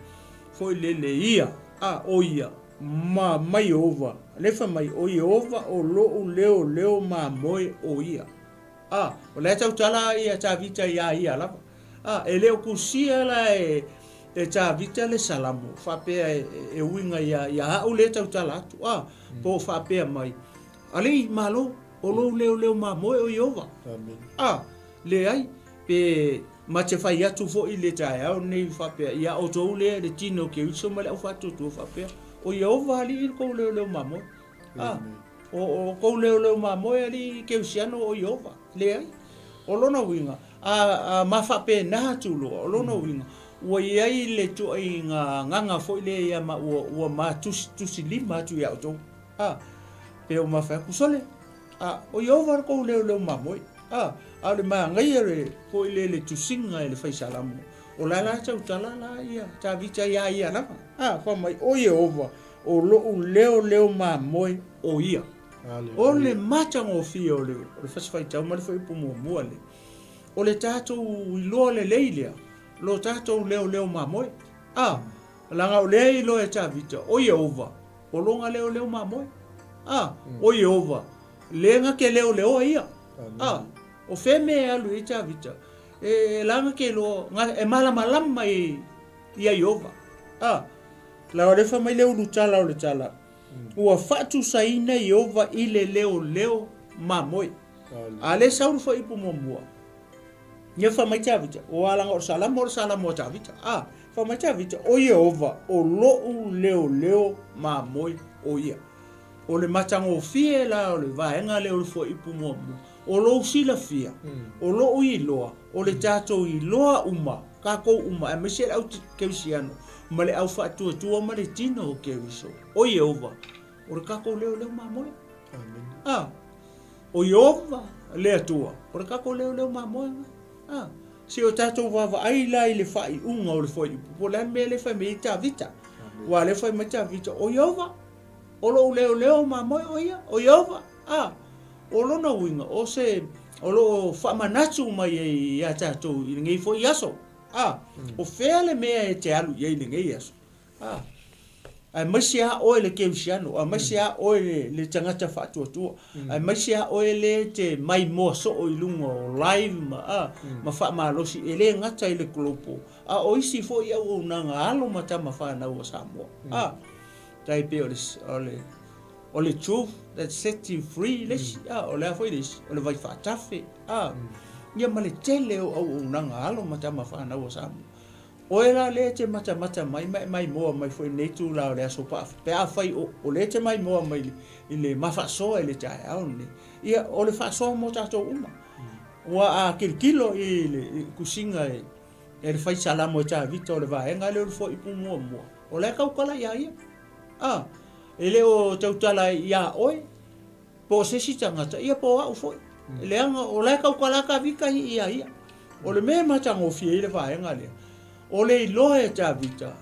foi lele ia, a o ia ma ma Ieova, le fai mai o Ieova o lo'u leo leo mamoe o ia. A, o la e tautala ia Tavita iā ia lava. A, e le o tusia la e, e Tavita le Salamo, faapea e, e uiga iā, iā a'u lea e tautala atu. A, po o faapea mai, Alii, malo. O lou leoleo mamoe o Ieova. A, leai, pe ma te fai atu foi i le taeao lenei faapea, ia outou lea le tino o Keriso ma le aufaatuatua faapea, o Ieova alii le kou leoleo mamoe. A, o, o kou leoleo mamoe alii Kerisiano o Ieova. Leai. O lona uiga, a, a ma faapena atu loa, o lona uiga, ua i ai le ituaiga agaga foi lea ia ma ua, ua ma tusitusilima atu ia outou. A, pe o ma fai atu, sole, a, o Ieova le kou leoleo mamoe. A, a o le manaia le, foi le le tusiga e le fai Salamo, o la la tautala la ia Tavita iā ia lava. A, fai mai, o Ieova, o loʻu leoleo mamoe o ia. O le matagofie o le, o le Fasi Faitau ma le Fuaiupu Muamua lea, o le tatou iloa lelei lea, lo tatou leoleo mamoe. A, leaga o lea e iloa e Tavita, o Ieova, o lona leoleo mamoe. A, o Ieova, le na te leoleoa ia. A, o fea mea e alu i ai Tavita? E, la na te iloa, na, e malamalama i, ia Ieova. A, leaga o lea fai mai le ulutala o le tala, Ua faatusaina Ieova i le leoleo mamoe. A lea sau le fuaiupu muamua. Ia fai mai Tavita, o alaga o le Salamo o le Salamo a Tavita. A, fai mai Tavita, o Ieova, o loʻu leoleo mamoe o ia. O le matagofie la o le vaega lea o le fuaiupu muamua, o lou silafia, o loʻu iloa, o le tatou iloa uma, kākou uma, aemaise le au kerisiano, ma le au faatuatua ma le tino o Keriso, o Ieova, o le kākou leoleo mamoe. A, o Ieova le Atua, o le kākou leoleo mamoe. A, se o tātou vaavaai la i le faaiuga o le fuaiupu, po o le a le mea lea e fai mai ai Tavita. Aua o lea e fai mai Tavita, o Ieova, o lou leoleo mamoe o ia, o Ieova. A, o lona uiga, o se, o lo o faamanatu mai ai iā tātou i lenei foi aso. A, o fea le mea e te alu i ai i lenei aso? A, aemaise lava oe le kerisiano, aemaise lava oe le, le tagata faatuatua, aemaise lava oe le te maimoa soo i luga o live ma, a, ma faamalosi, e le gata i le global, a o isi foi auaunaga alo ma tama fanau a Samoa. A, tai pei o le, o le, o le truth that sets you free le isi, a, o le a foi le isi, o le vai faatafe, a, ia ma le tele o auaunaga alo ma tama fanau a Samoa. Oe la lea e te matamata mai ma e maimoa mai foi i lenei itula o le aso paa, pe afai o, o lea e te maimoa mai i le, i le mafaasoa i le taeao lenei, ia, o le faasoa mo tatou uma. Ua a kilokilo i le i tusiga e, e le fai Salamo e Tavita o le vaega lea o le fuaiupu muamua, o la e tautala iā ia. A, e le o tautala iā oe, po o se isi tagata, ia po o au foi. Leaga o la e tautala Tavita iā ia. O le mea e matagofie ai le vaega lea, o le iloa e Tavita,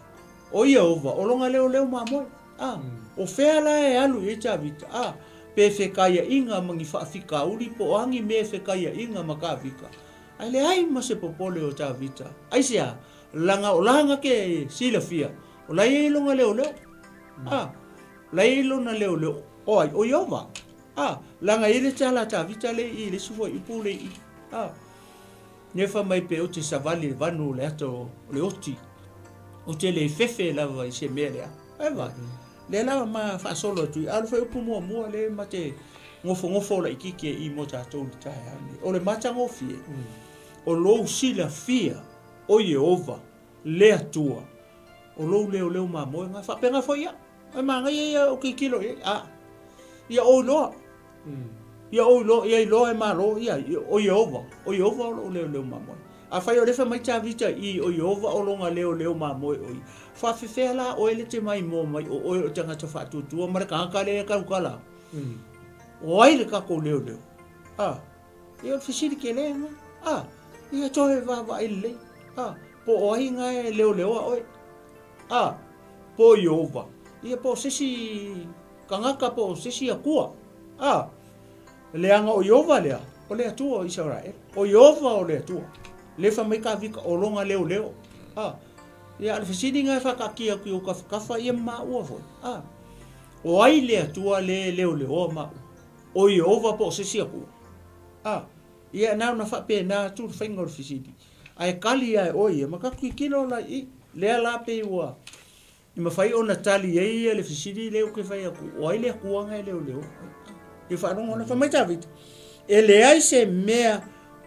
o Ieova, o lona leoleo mamoe. A, o fea la e alu i ai Tavita? A, pe fekaiaiga ma ni faafitauli po o a ni mea e fekaiaiga ma Tavita, ae leai ma se popole o Tavita. Aisea? Leaga o la na te silafia, O la e i ai lona leoleo. A, la e i ai lona leoleo. O ai? O Ieova. A, leaga e i ai le tala a Tavita le i i le isi fuaiupu le i. A, nefa mai pe ou te savali le vanu o le ata o le oti. Ou te le fefe lava i se mea lea. Ai vai. Lea lava ma faasolo atu i. A o le fuaiupu muamua le ma te nofonofo laitiiti e i mo tatou i le taeao nei. O le matagofie, o lou silafia o Ieova le Atua, o lou leoleo mamoe na. Faapena foi ia, e manaia ia o tilotilo i ai, a, ia ou iloa, ia ou iloa, ia iloa e malo, ia, o Ieova, o Ieova o lou leoleo mamoe. Afai o lea fai mai Tavita i, o Ieova o lona leoleo mamoe o ia, faafefea la oe le te maimoa mai o oe o le tagata faatuatua ma le tagata lea e tautala? O ai le tatou leoleo? A, Ia o le fesili tele lena. A, ia toe vaavaai lelei. A, po o ai na e leoleoa oe? A, po o Ieova. Ia po o se isi tagata po o se isi Atua. A, leaga o Ieova lea, o le Atua o Isaraelu. O Ieova o le Atua. Le fai mai Tavita, o lona leoleo. A, ia a o le fesili na e faataatia atu i ou tafatafa ia ma maua foi. A, o ai le Atua le leoleoa maua? O Ieova po o se isi Atua? A, ia na ona faapena atu le faiga o le fesili. Ae kali lava e oe ia, ma tatou tilotilo la i i. Lea la pei ua mafai ona tali ai le fesili lea ou te fai atu, o ai le Atua na e leoleo ai? I faalogo la, fai mai Tavita, e leai se mea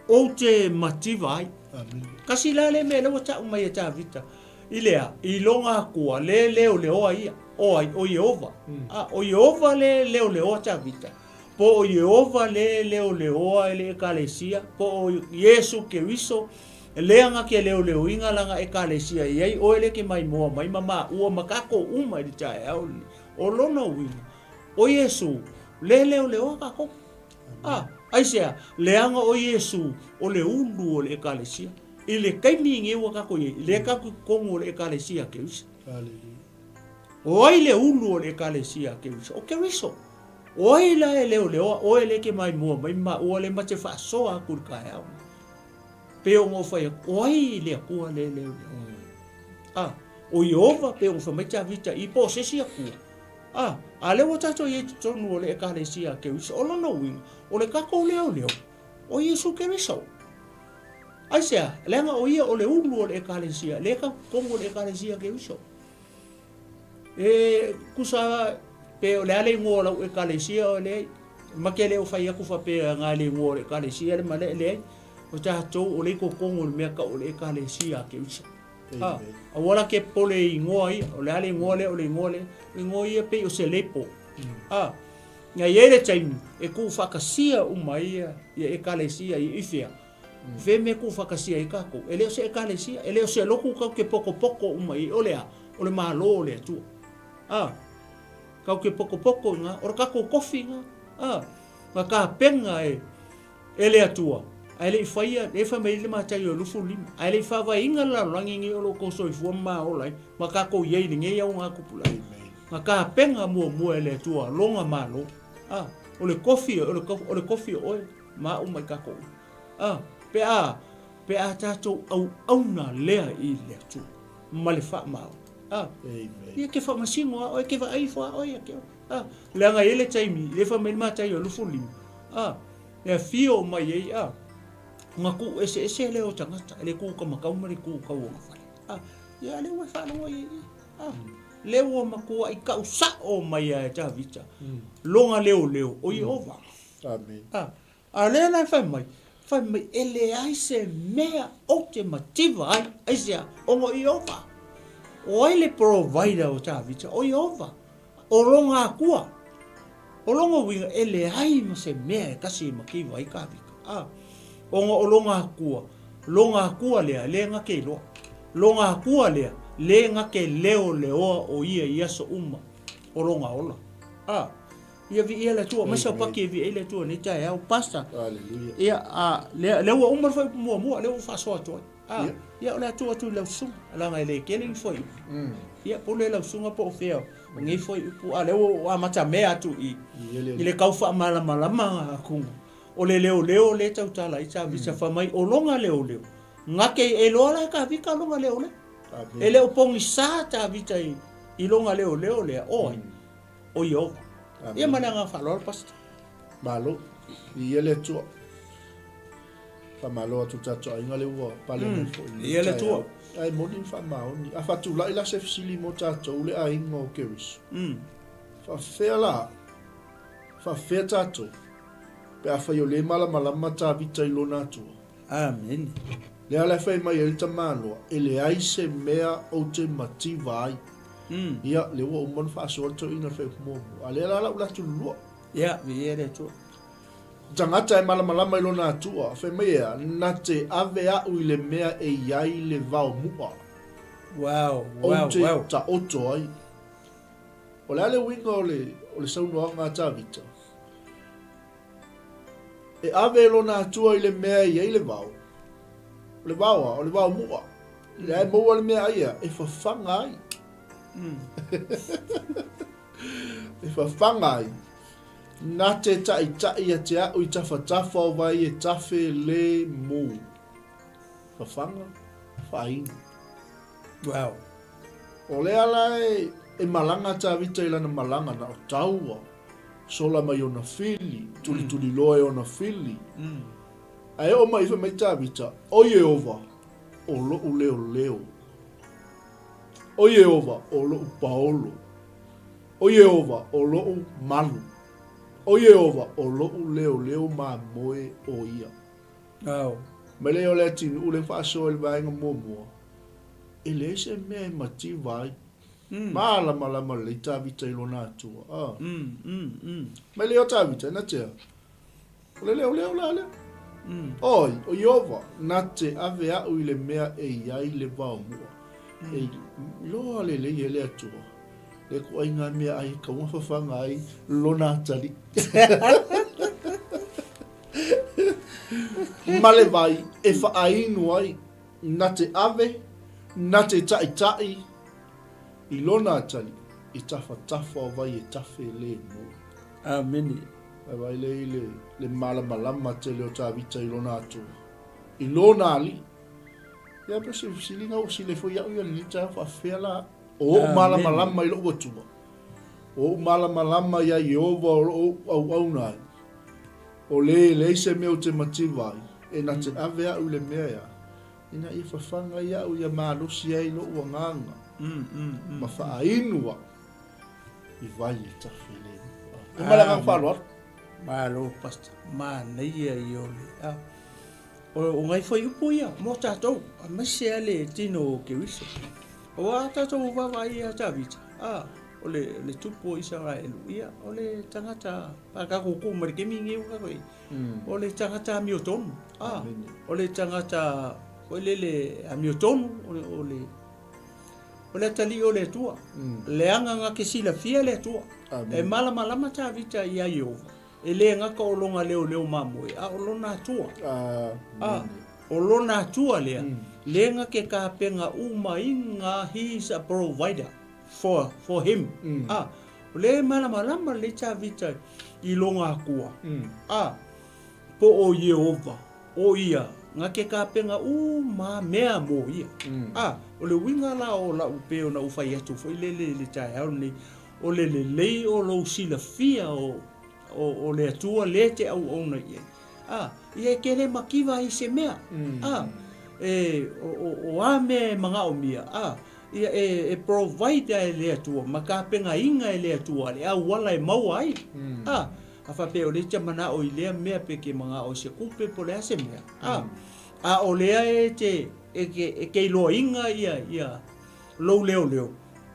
ou te mativa ai. Amen. Kasi la le mea lea ua tau mai e Tavita, i le a, i lona Atua, le leoleoa ia, o ai, o Ieova. A, o Ieova le leoleoa Tavita, po o Ieova le leoleoa e le Ekalesia, po o Iesu Keriso, lea na ke leoleoina lana Ekalesia i ai oe le ke maimoa mai ma maua ma kakou uma i le taeao lenei. O lona uiga, o Iesu, le leoleoa kakou. A, aisea? Leaga o Iesu o le ulu o le Ekalesia. I le taimi lenei ua kakou i ai, lea kakou i totonu o le Ekalesia a Keriso. O ai le ulu o le Ekalesia a Keriso? O Keriso. O ai la e leoleoa oe le ke maimoa mai ma maua le ma te faasoa atu i le taeao lenei? Pei ona ou fai atu, o ai le Atua le leoleo? A, o Ieova, pei ona fai mai Tavita i, po o se isi Atua. A, a lea ua tatou i ai i totonu o le Ekalesia a Keriso, o lona uiga, o le tatou leoleo, o Iesu Keriso. Aisea? Leaga o ia o le ulu o le Ekalesia, lea e tau totonu o le Ekalesia a Keriso. E tusa pe o le a le igoa o lau Ekalesia o leai, ma te le o fai atu faapea na le igoa o le Ekalesia le ma le, leai. O tatou o le i totonu o le mea tau o le Ekalesia a Keriso. Ha, aua la ke popole i igoa ia, o le a le igoa lea, o le igoa lea. O igoa ia pei o se lepo. Ha, na i ai le taimi e tuufaatasia uma ai ia, ia Ekalesia ia i fea? O fea mea e tuufaatasia ai tatou? E le o se Ekalesia, e le o se lotu tatou te potopoto uma i ai, o le a? O le Malo o le Atua. A, tatou te potopoto i ina, o le tatou tofi lena. A, na tapena e, e le Atua, ae le i faia, lea e fai mai ai le Mataio 25, ae le i faavaeina le lalolagi lenei o lo outou soifua ma maola ai, ma tatou i ai i lenei augatupulaga. Na tapena muamua e le Atua lona Malo. A, o le tofi, o le, o le tofi o oe ma au ma i tatou uma. A, pe a, pe a tatou auauna lea i le Atua ma le faamaoni. A, ia ke faamasino lava oe, ke vaai ifo lava oe ia te oe. A, leaga e i ai le taimi, lea e fai mai le Mataio 25, a, e afio mai ai, a, ona tuu eseese lea o tagata, le kūkamakau ma le kūkauagafale. A, ia lea ua e faalogo i ai i, a, lea ua matuai tau sao mai lava e Tavita, lona leoleo o Ieova. Amen. A, A o lea la e fai mai, fai mai, e leai se mea ou te mativa ai, aisea? Ona o Ieova. O ai le provider o Tavita? O Ieova. O lona Atua. O lona uiga, e leai ma se mea e tasi e mativa ai Tavita. A, ona o lona Atua, lona Atua lea, le na te iloa. Lona Atua lea, le na te leoleoa o ia i aso uma o lona ola. A, Ia viia le Atua, aemaise au paki e viia ai le Atua i lenei taeao, Pastor. Hallelujah. Ia, a, lea, lea ua uma le fuaiupu muamua, lea ua ou faasoa atu ai. A, Ia. ia, o le a tuu atu i lau susuga, leaga e le tele ni fuaiupu. Ia, pule lau susuga po o fea o nei fuaiupu, a o lea ua ou amatamea atu i Ia le i le tau faamalamalama atu o le leoleo lea e tautala ai Tavita, fai mai o lona leoleo, gake e iloa la e Tavita lona leoleo. Amen. E le o pogisa Tavita i, i lona leoleo lea, o ai? O Ieova. Ia ma le agaga faaaloalo, Pastor. Malo. Viia le Atua. Faamalo atu i tatou aiga lea ua pale mai foi. Viia le Atua. Ae moni ma faamaoni. A faatulai la se fesili mo tatou le aiga o Keriso. Faafefea la? Faafefea tatou? Pe afai o lea e malamalama Tavita i lona Atua. Amene. Lea la e fai mai ai le tamaloa, e leai se mea ou te mativa ai. Ia, lea ua uma ona faasoa le toeaina i le fuaiupu muamua. A lea la lau latu lulua. Ia, viia le Atua. Tagata e malamalama i lona Atua, fai mai ea, na te ave a'u i le mea e i ai le vao mu'a. Wow, wow, Ou te wow. taoto ai. O le a le uiga o le, o le saunoaga a Tavita? E ave e lona Atua i le mea e i ai le vao. O le vao a, o le vao mu'a. Lea e maua le meaai ea, e fafaga ai. E fafaga ai. Na te ta'ita'i a te a'u i tafatafa o vai e tafe le mu. Fafaga, faainu. Wow. O lea la e, e malaga Tavita i lana malaga na o taua. Sola mai ona fili, tulituliloa e ona fili. Ae oo mai fai mai Tavita, O Ieova, o loʻu leoleo. O Ieova, o loʻu paolo. O Ieova, o loʻu malu. O Ieova, o loʻu leoleo mamoe o ia. Ao. Mai lea o le atinuu le faasoa i le vaega muamua, e leai se mea e mativa ai. Malamalama lelei Tavita i lona Atua. A. Mai lea o Tavita, na te a? O le leoleo la lea. Oi, o Ieova, na te ave a'u i le mea e i ai le vaomua. E iloa lelei e le Atua le ituaiga mea ai e tau fafaga ai lona atalii. Ma le vai e faainu ai, na te ave, na te taʻitaʻi i lona atalii i tafatafa o vai e tafe lemu. Amene. Ae vaai lea i le, le malamalama tele o Tavita i lona Atua, i lona Alii. Ia, pe o se fesiliga ua sili ai foi iaʻu ia lenei taeao, faafefea la o ou malamalama i loʻu Atua, o ou malamalama iā Ieova o lo o ou auauna ai, o lē e leai se mea ou te mativa ai, e na te ave aʻu i le mea ea, ina ia fafaga ai aʻu ia malosi ai loʻu agaga, ma faainu aʻu. I vai e tafe le E ma le agaga faaaloalo. Malo Pastor, manaia ia o le a. O, o ngai fuaiupu ia mo tatou, aemaise lava le tino o Keriso. Aua a tatou vaavaai ia Tavita, a, o le, le tupu o Isaraelu, ia, o le tagata, a tatou tuu mai le taimi lenei ua tatou i ai, o le tagata amiotonu, a, o le tagata foi lele amiotonu, o le, o le O le atalii o le Atua. Leaga na te silafia le Atua. E malamalama Tavita iā Ieova, e le gata o lona leoleo mamoe, a o lona Atua. A, o lona Atua lea, le na te tapena uma iga, he is a provider for, for him. A, o lea e malamalama lelei Tavita i lona Atua. A, po o Ieova. O ia, na ke kapena uma mea mo ia. A, o le uiga la o la'u pei ona ou fai atu foi lele i le taeao lenei, o le lelei o lou silafia o, o, o le Atua le te auauna i ai. A, ia e ke le mativa ai i se mea. A, e, o, o, o a mea e manaomia, a, ia e, e provide e le Atua ma tapenaina e le Atua le auala e maua ai. A, A faapea o lea e te manao i lea mea pe ke manao i se kupe po o le a se mea, a, a o lea e te, e ke, e ke iloaina ia, ia lou leoleo,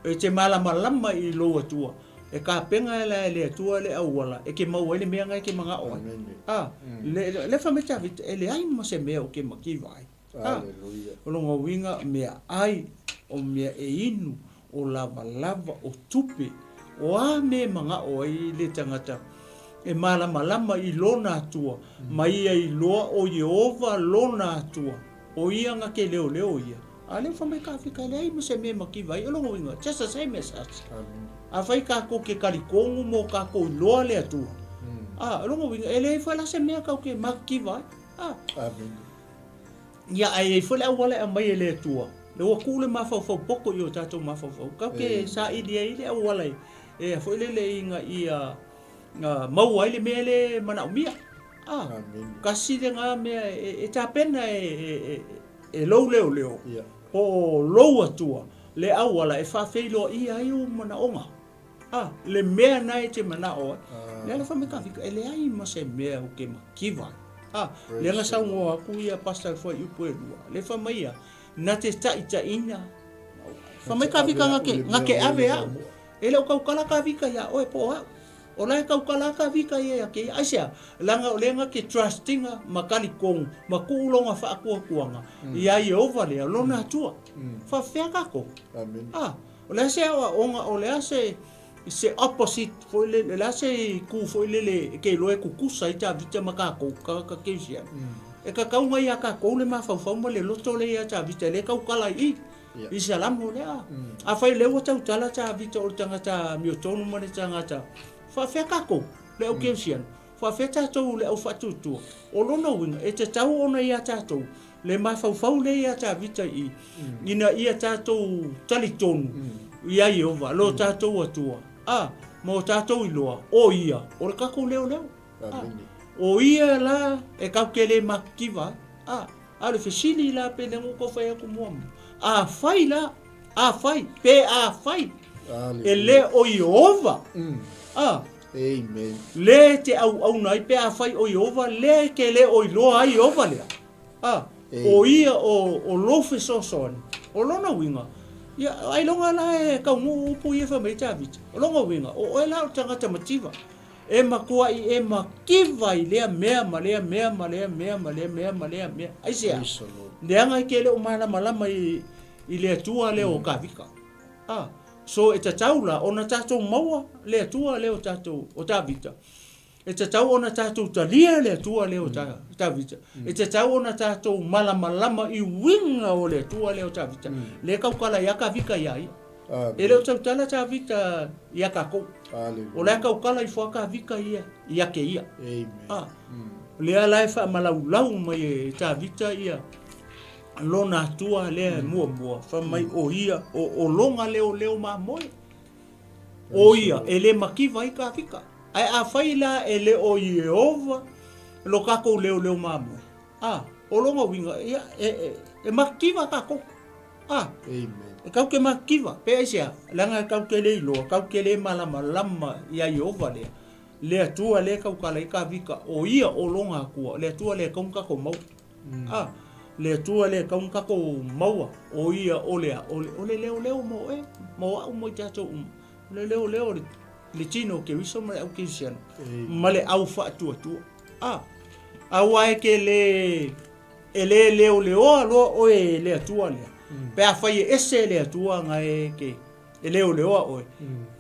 e te malamalama i lou Atua, e kapena e la e le Atua le auala e ke maua ai le mea na e ke manao ai. A, le, le fai mai Tavita, e leai ma se mea o ke makiva ai. A, o lona uiga, mea ai, o mea e inu, o lavalava, o tupe, o a mea e manaʻo ai le tagata e malamalama i lona Atua, ma ia iloa ʻo Iēhova lona Atua, ʻo ia na ke leoleo ia. A lea ua fai mai ka Afrika, e leai ma se mea e makiva ai, o lona uiga, just the same as us. Afai kākou ke kalikonu mo kākou iloa le Atua, a, o lona uiga, e leai foi la se mea kau ke makiva ai. A. Amen. Ia, a e i ai foi le auala e aumai e le Atua, lea ua tuu le mafaufau poto i o tatou mafaufau, kau ke saili ai le auala e, e foi lele ina ia maua ai le mea le manaomia. A, kasi lena mea e, e tapena e, e, e, e lou leoleo, po o lou Atua, le auala e faafeiloaia ai ou manaoga. A, le mea na e te manao ai. Le ala fai mai ka fika, e leai ma se mea o ke makiva ai. A, lea na saunoa atu ia Pastor Fuaiupu e lua, le fai mai ia, na te taʻitaʻina, fai mai ka fika na ke, na ke ave au. E le o tautala ka fika iā oe po o a'u. O la e tautala ka fika ia ia kēia. Aisea? Leaga o lea na ke trust ina ma kalikonu ma kuʻu lona faatuatuaga iā Ieova lea, lona Atua. Faafefea kākou? A, o le a se aoaoga, o le a se se opposite foi lele, o le a se itu foi lele e ke iloa e tutusa ai Tavita ma kākou, tagata kerisiano. E tatau iā kākou le mafaufau ma le loto lea iā Tavita, lea e tautala i i, i Salamo lea. Afai o lea ua tautala Tavita o le tagata amiotonu ma le tagata, faafefea kākou, le au kerisiano, faafefea tātou le au faatuatua? O lona uiga, e tatau ona iā tātou le mafaufau lea iā Tavita i i, ina ia tātou talitonu iā Ieova, lo tātou Atua, a, ma o tātou iloa, o ia, o le kākou leoleo. A, o ia la e kau ke le makikiva ai. A, a o le fesili la pe le ua fai atu muamua, afai la, afai, pe afai, e le o Ieova, a, Amen. Lea e te auauna ai pe afai o Ieova lea e te le o iloa ai Ieova lea. A, o ia o, o lou fesoasoani, o lona uiga, ia, ailoga la e taunuu upu ia e fai mai ai Tavita. O lona uiga, o oe la o le tagata mativa, e matuai e mativa i lea mea ma lea mea ma lea mea ma lea mea ma lea mea. Aisea? Leaga e te le o malamalama i, i le Atua lea o Tavita. A, so e tatau la ona tatou maua le Atua lea o tatou, o Tavita. E tatau ona tatou talia le Atua lea o Tavita. E tatau ona tatou malamalama i uiga o le Atua lea o Tavita. Lea e tautala ia Tavita ia ia. E le o tautala Tavita ia tatou. O la e tautala ifo a Tavita ia ia te ia. A, lea la e faamalaulau mai e Tavita ia lona Atua lea e muamua, fai mai o ia o, o lona leoleo mamoe. O ia e le mativa ai Tavita. Ae afai la e le o Ieova lo tatou leoleo mamoe, a, o lona uiga, ia, e, e, e mativa tatou. A, Amen. e tatou te mativa. Pe aisea? Leaga e tatou te le iloa, tatou te le malamalama ia Ieova lea. Le Atua lea e tautala ai Tavita, o ia o lona Atua, o le Atua lea e tatau ona tatou maua. A, le Atua lea e tatau ona tatou maua, o ia o le a? O le, o le leoleo mo oe, mo au mo i tatou uma. O le leoleo o le, le tino o Keriso ma le au kerisiano, ma le au faatuatua. A, aua e te le, e le leoleoa loa oe e le Atua lea, pe afai e ese le Atua na e te, E leoleoa oe,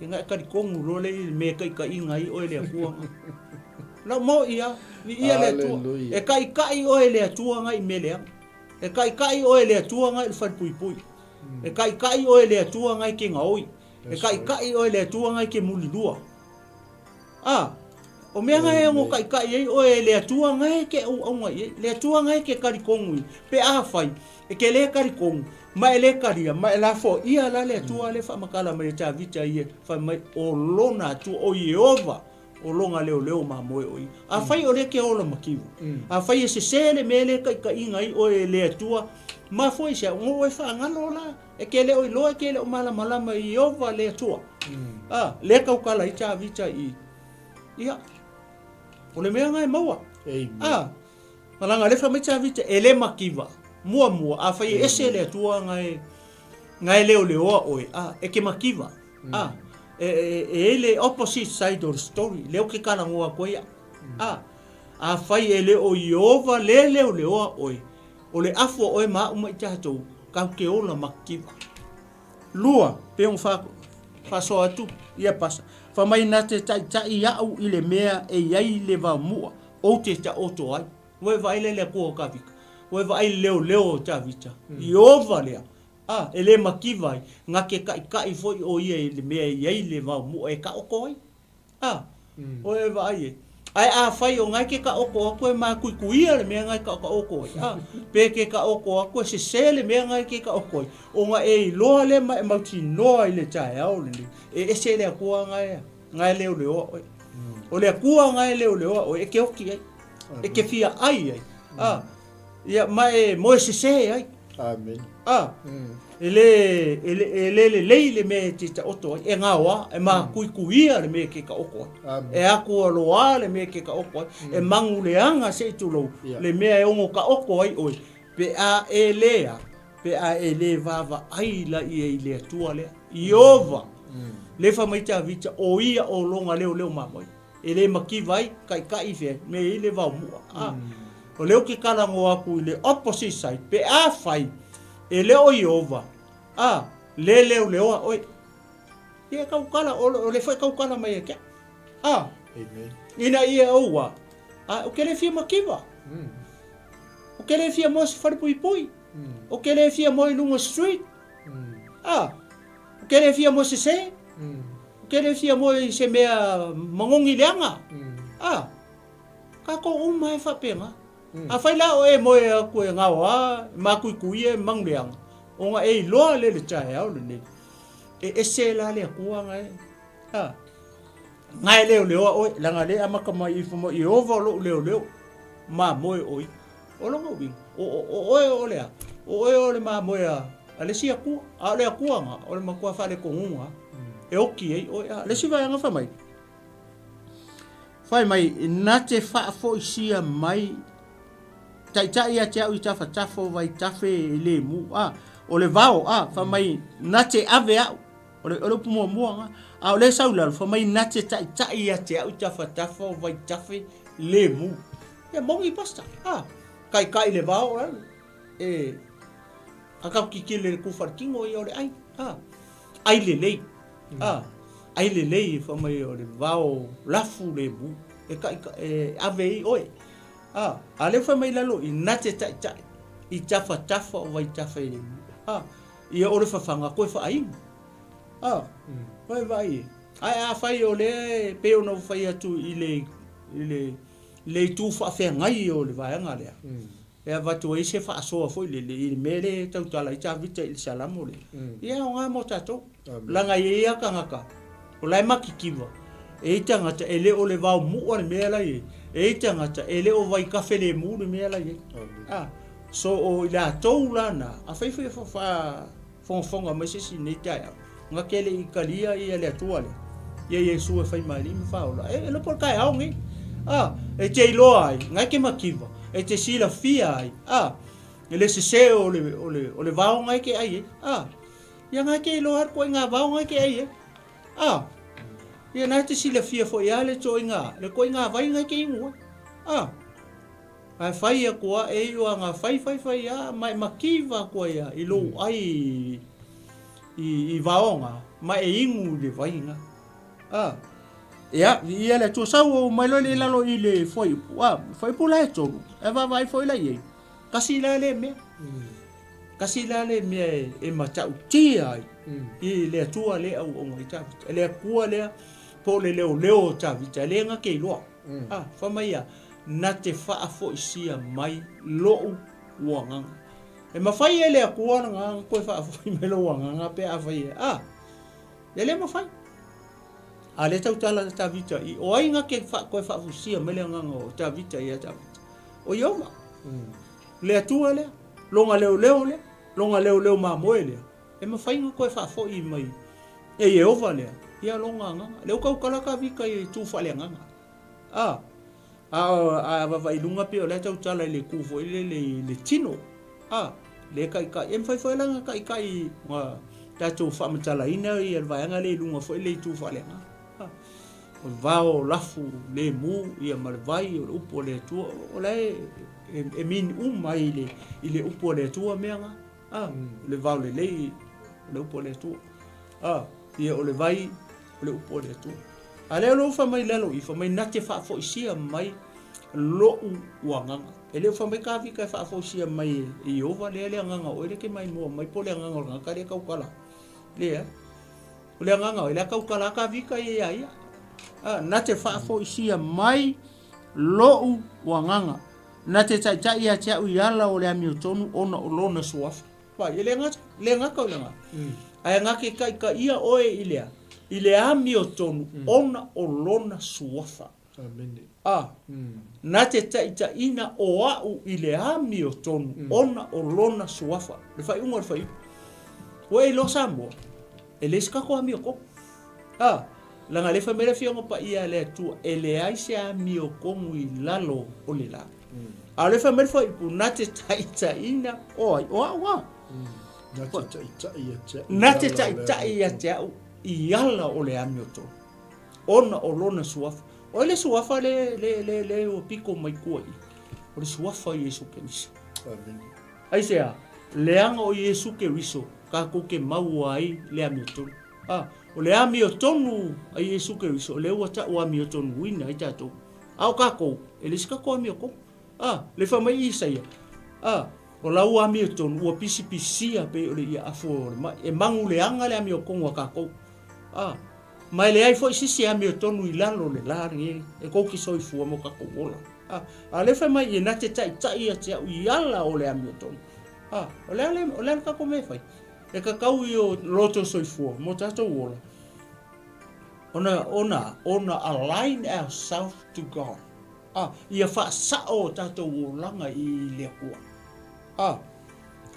ia e talitonu loa lea i le mea e taitaiina ai oe e le Atua. Lau moi a, viia le Atua. E taitai oe e le Atua na i mea leaga. E taitai oe e le Atua na i le falepuipui. E taitai oe e le Atua na e te gaoi. E taitai oe e le Atua na e te mulilua. A, o mea na e ono taitai ai oe e le Atua na e te auauna i ai. Le Atua na e te talitonu i, pe afai, e te le talitonu, ma e le talia, ma e lafoaia la le Atua lea e faamatala mai e Tavita ia, fai mai, o lona Atua, o Ieova, o lona leoleo mamoe o ia. Afai o lea e te ola mativa, afai e sese le mea lea e taitaiina ai oe e le Atua, mafua i se a? Ona ua e faagalo la, e te le o iloa, e te le o malamalama i Ieova le Atua. A, lea e tautala ai Tavita i, ia, o le mea lena e maua. A, Ma leaga o lea fai mai Tavita, e le mativa, muamua, afai e ese le Atua na e, na e leoleoa oe, a, e ke mativa, a, e, e, e i le opposite side of the story, lea ou te talanoa atu ai au, a, afai e le o Ieova le leoleoa oe, o le afu a oe ma au ma i tatou, tatou te ola mativa. Lua, pei ona fa, faasoa atu ia pasa, fai mai na te taitai au i le mea e i ai le vaomua, Ou te taoto ai. Ua e vaai lea i le Atua o Tavita? Ua e vaai i le leoleo o Tavita? Ieova lea, a, e le mativa ai, na te taʻitaʻi foi ʻo ia i le mea e i ai le vaomua e taoto ai. A, ua e vaai e. Ae afai o na e te taoto atu e matuituia le mea na e taotaoto ai, a, pe te taoto atu e sese le mea na e te taoto ai, ona e iloa lea ma e mautinoa i le taeao lenei, e ese le Atua na e Na e leoleoa oe. O le Atua na e leoleoa oe, e ke oki ai, e ke fia ai ai, a, ia, ma e moe sese ai. Amen. A, e le, e le, e le lelei le mea e te taoto ai, e gaoa, e makuikuia le mea e te taoto ai. Amen. E akualoa le mea e te taoto ai, e maguleaga se i tulou, le mea e ono taoto ai oe, pe a e le a, Pe a e le vaavaai la ia i le Atua lea, Ieova, le fai mai Tavita, o ia o lona leoleo mamoe, e le mativa ai, kaʻikaʻi fea, me i le vaomua. A, o lea ou te talanoa atu i le opposite side, pe a fai, e le o Ieova, a, le leoleoa oe. Ia e tautala, o le foi tautala mai e te au. A, Amen. ina ia oua, a, ou te le fia mativa. Ou te le fia moe se falepuipui. Ou te le fia moe i luga o street. A, ou te le fia moe sese. Ou te le fia moe i se mea magogi leaga. A, tatou uma e faapena. Afai la o e moe atu e gaoa, e makuikuia, e maguleaga, ona e iloa lea i le taeao lenei, e ese la le Atua na e, a, na e leoleoa oe, leaga o lea e amata mai ifo mai, Ieova o lou leoleo, mamoe o ia. O lona uiga, o, o, o oe o le a? O oe o le mamoe a, a le isi Atua. A o le Atua na, o le matua faalekonuga e oki ai oe. A, le isi vaega fai mai. Fai mai, na te faafoisia mai Taitai ia te au i tafatafa o vaitafe e lemu, a, o le vao, a, fai mai, na te ave au. O le, o le upu muamua nga. A o lea e sau i lalo, fai mai, na te taitai ia te au i tafatafa o vaitafe lemu. Ia moni pastor, a, kaikai le vao, a, e, a kau kikile le kufa le tino ia o le ai, a, ai lelei, a, ai lelei, fai mai o le vao lafu lemu, e, kai, e ave i oe. A, a lea fai mai lalo i na te taitai i tafatafa o vaitafe i a, ia o le fafaga koe faainu. A, koe vaai e. Ae a fai o lea e pei ona ou fai atu i le, i le, le itu faafeagai o le vaega lea, e avatu ai se faasoa foi lele i le mea lea e tautala ai Tavita i le Salamo lea, ia e aoga mo tatou. Leaga e i ai lava tagata o la e matitiva, e i ai tagata e le o le vao mu'a le mea la e i ai, e i ai tagata e le o vaitafe lemu le mea la e i ai. A, so o i latou la na, afai foi e faafogafoga mai se isi i lenei taeao, na te le i talia ia le Atua lea, ia Iesu e fai ma Alii ma Faaola, e iloa po o le taeao lenei. A, e te iloa ai, na e te mativa, e te silafia ai, a, le sese o le, o le, o le vao na e te ai ai. A, Ia na te iloa atu ai ngā vao ngai te ai e. A, ia na te silafia foi a le toinga, le koinga vai ngai te ingoa. A, ae fai aku a e io a ngā fai fai fai a, ma e makiva aku ai a, i lou ai i, i vaonga, ma e ingu i le vainga. A, ia, ia le Atua sau o mai loa le lalo i le fuaiupu, a, fuaiupu la e tolu, e vaavaai foi la i ai. Kasi la lea mea. Kasi la lea mea e matautia ai i le Atua lea e auauna ai Tavita. Le Atua lea po o le leoleo o Tavita, e le gata iloa. A, fai mai ia, na te faafoisia mai lou agaga. E mafai e le Atua lena ona toe faafoi mai lou agaga pe afai e, a, e le mafai. A lea tautala a Tavita i, o ai na te toe faafoisia mai le agaga o Tavita ia Tavita? O Ieova. Le Atua lea, lona leoleo lea, lona leoleo mamoe lea, e mafai ona toe faafoi mai e Ieova lea ia lona agaga. Lea ua tautala Tavita i itu faaleagaga. A, a, a vaavaai i luga pei o lea tautala i le itu foi lele i le tino. A, le taitai, e mafai foi la ona taitai ona tatou faamatalaina ia le vaega lea i luga foi le itu faaleagaga. A. O le vao lafu lemu ia ma le vai o le upu a le Atua, o la e, e, e mean uma ai i le, i le upu a le Atua mea nga. A, mm. le vao lelei o le upu a le Atua. A, ia o le vai o le upu a le Atua. A lea lo fa mai lalo i fa mai na te faafoisia mai lo'u uagaga. E le o fa mai ka vika e faafoisia mai e Iova lea le agaga o ele ke mai mua mai po le agaga o le tagata lea tautala. Lea. O le agaga, e le tautala ka vika ia ia ia. A, na te faafoisia mai lo'u uagaga. Na te taitai ia te au i ala o le amiotonu ona o lona suafa. Vai, e le gata, le gata o le agaga. Ae na te taitaia oe i le a? I le amiotonu ona o lona suafa. Amene. A, na te taitaiina o au i le amiotonu ona o lona suafa. Le faaiuga o le fuaiupu. Ua e iloa Samoa, e leai se tatou amiotonu. A, leaga o lea e fai mai le Afioga Paia a le Atua, e leai se amiotonu i lalo o le la. A o lea e fai mai le fuaiupu, na te taitaiina o ai? O au a. Na te taitai ia te au. Na te taitai ia te au i ala o le amiotonu. Ona o lona suafa. O ai le suafa le, le, le, le ua piko mai tua i? O le suafa o Iesu Keriso. Amen. Aisea? Leaga o Iesu Keriso tatou te maua ai le amiotonu. A, o le amiotonu a Iesu Keriso, o lea ua tau amiotonuina ai tatou. A o tatou, e leai se tatou amiotonu. A, le fai mai Isaia, a, o lau amiotonu ua pisipisia pei o le iaafu o le mai. E maguleaga le amiotonu a tatou. A, ma e leai foi se isi amiotonu i lalo o le la lenei e tou te soifua mo tatou ola. A, a o lea fai mai ia na te taitai ia te au i ala o le amiotonu. A, o le a le, o le a le tatou mea e fai? E tatau i o loto soifua mo tatou ola ona, ona, ona align ourself to God. A, ia faasao o tatou olaga i le Atua. A,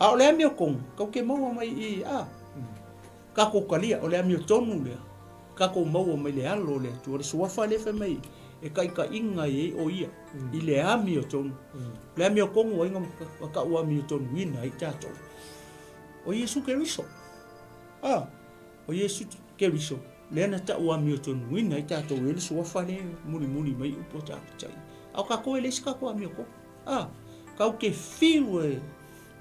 a o le amiotonu, tou te maua mai i, a, Tatou talia, o le amiotonu lea, tatou maua mai le alo o le Atua, le suafa lea fai mai e taitaiga i ai o ia i le amiotonu. O le amiotonu ai na tau amiotonuina ai tatou. O Iesu Keriso. A, o Iesu Keriso lea na tau amiotonuina ai tatou e le suafa lea e mulimuli mai upu a Tavita ia. A o tatou e leai se tatou amiotonu. A, tatou te fiu e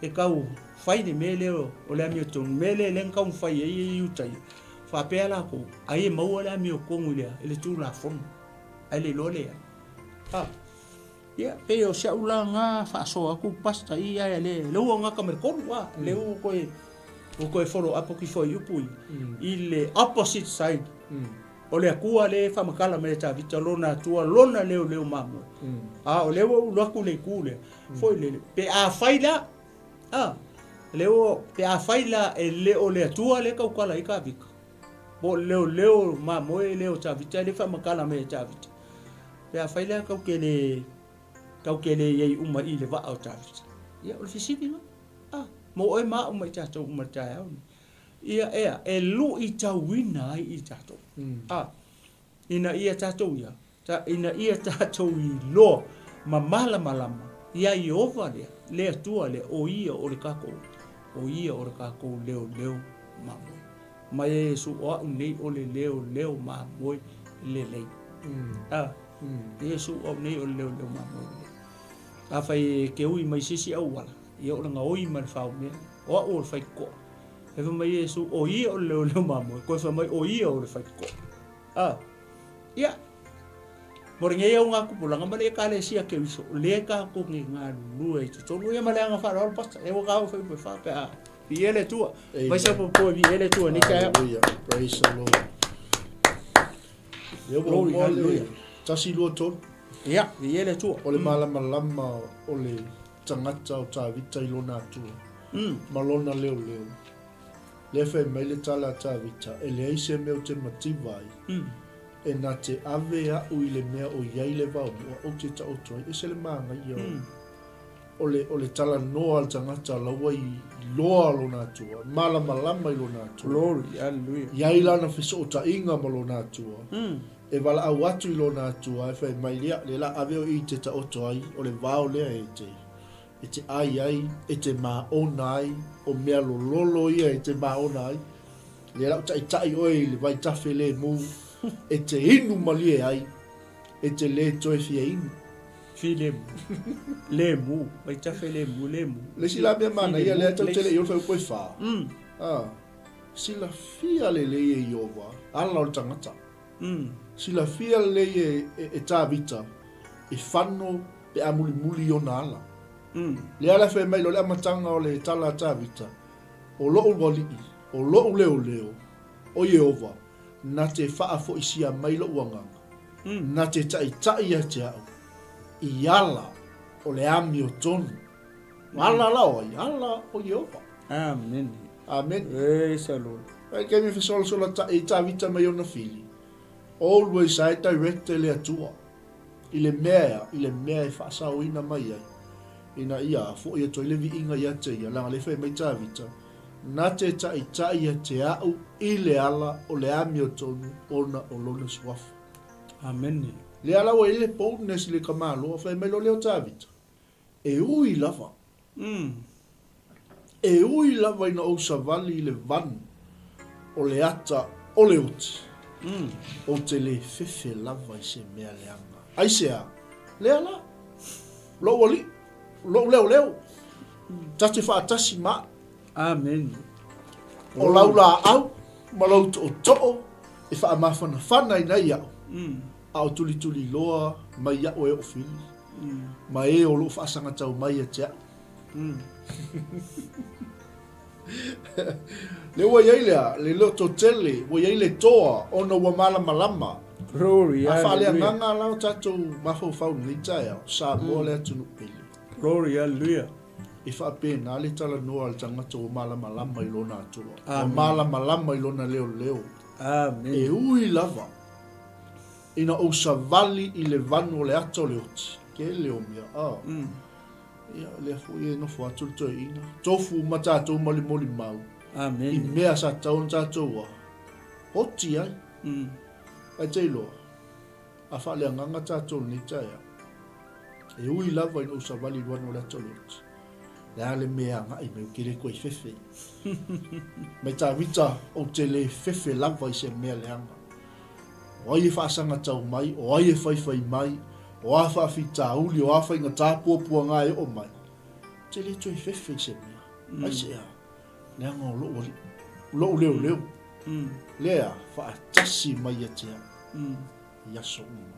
e tau fai le mea lea o le amiotonu, le mea lea lea na taumafai ai e Iutaia, faapea latou, ai e maua le amiotonu i le, i le Tulafono, ae le iloa leai. A, ia, pei o si au la na faasoa atu Pastor i ae le, le ua gata ma le tolu, a, le ua toe, ua toe follow up atu i fuaiupu ia, i le opposite side. O le Atua lea e faamatala mai e Tavita lona Atua, lona leoleo mamoe. A o lea ua ou alu atu i le itu lea, foi lele, pe afai la, a, lea ua, pe afai la e le o le Atua lea e tautala ai Tavita, po o le leoleo mamoe lea o Tavita lea e faamatala mai e Tavita, pe afai la tatou te le, tatou te le i ai uma i le vaa o Tavita, ia o le fesili lena, a, mo oe ma au ma i tatou uma i le taeao lenei. Ia ea, e luitauina ai i tatou. A, ina ia tatou ia, ta, ina ia tatou iloa ma malamalama iā Ieova lea, le Atua lea, o Ia o le tatou, o Ia o le tatou leoleo mamoe. Mai e Iesu, o a'u nei o le leoleo mamoe lelei. A, Iesu, o a'u nei o le leoleo mamoe lelei. Afai e te ui mai se isi auala, ia o le gaoi ma le faomea, o a'u o le faitotoa. E fai mai Iesu, o ia o le leoleo mamoe, koe fai mai, o ia o le faitotoa. A, ia, mo lenei au ngā tupulaga ma le Ekalesia Keriso, lea tātou nei galulue i totonu, ia ma le aga faaaloalo, Pastor, e ua kāu e fai upu e wha, pe a, viia le Atua. Mai sa popo e viia le Atua nei taeao. Hallelujah. Praise the Lord. Ia ua Glory, uma le hallelujah. tasi lua tolu. Ia, viia le Atua. O le malamalama o le tagata o Tavita i lona Atua ma lona leoleo. Lea fai mai le tala a Tavita, e leai se mea ou te mativa ai, e na te ave a'u i le mea o i ai le vaomua ou te taoto ai. Ese le manaia o le, o le talanoa a le tagata la ua iloa lona Atua, malamalama i lona Atua. Glory, hallelujah. I ai lana fesootaiga ma lona Atua. E valaau atu i lona Atua e fai mai, Ia, lea la ave oe i te taoto ai, o le vao lea e te, e te ai ai, e te maona ai, o mea lololo ia e te maona ai. Lea la ou taitai oe i le vaitafe lemu, e te inu malie ai, e te le toe fia inu. Filemu. Lemu. Vaitafe lemu, lemu. Le isi la mea manaia lea tou te le i o le fuaiupu e fa. Ah, silafia lelei e Ieova ala o le tagata. Silafia lelei e, e, e Tavita, e fano pe a mulimuli i ona ala. Lea la e fai mai loa le amataga o le tala a Tavita, O loʻu alii, o loʻu leoleo, o Ieova, na te faafoisia mai loʻu agaga, na te taʻitaʻi ia te aʻu, i ala o le amiotonu. Ala la o ai? Ala o Ieova. Amene. Amene. Praise the Lord. Ai kei me fesolasola taʻi i Tavita mai ona fili. Always I direct e le Atua i le mea ea, i le mea e faasaoina mai ai, ina ia foʻi atu ai le viiga ia te ia, leaga le fai mai Tavita, na te taʻitaʻi ia te aʻu i le ala o le amiotonu ona o lona suafa. Amene. Lea la ua i ai le boldness i le tamaloa, fai mai loa lea o Tavita, E ui lava. E ui lava ina ou savali i le vanu o le ata o le oti, ou te le fefe lava i se mea leaga. Aisea? Lea la, lou alii, lou leoleo, ta te faatasi ma a'u. Amene. O lau laau ma lou tootoo e faamafanafana ai a'u, a o tulituliloa mai iaʻu e oʻu fili. Ma e o loo faasagatau mai ia te a'u. Lea ua i ai lea, le lototele, ua i ai le toa, ona ua malamalama. Glory, A hallelujah. faaleagaga la o tatou mafaufau i lenei taeao, Samoa le atunuu pele. Glory, hallelujah. E faapena le talanoa a le tagata ua malamalama i lona Atua. Ua Amen. malamalama i lona leoleo. Amen. E ui lava Ina ou savali i le vanu o le ata o le oti, tele o mea, a. Ia, lea foi e nofo atu le toeaina. Tofu uma tatou ma le molimau. Amen. I mea sa tatau ona tatou a, oti ai. Ae te iloa. A faaleagaga tatou i lenei taeao, e ui lava ina ou savali i luana o le ata o le oti, le a le mea e agai mai, ou te le toe fefe. Mai Tavita, ou te le fefe lava i se mea leaga. O ai e faasagatau mai, o ai e faifai mai, o a faafitauli, o a faigata puapuaga e oo mai, ou te le toe fefe i se mea. Aisea? Leaga o lou alii, lou leoleo, lea faatasi mai ia te au i aso uma.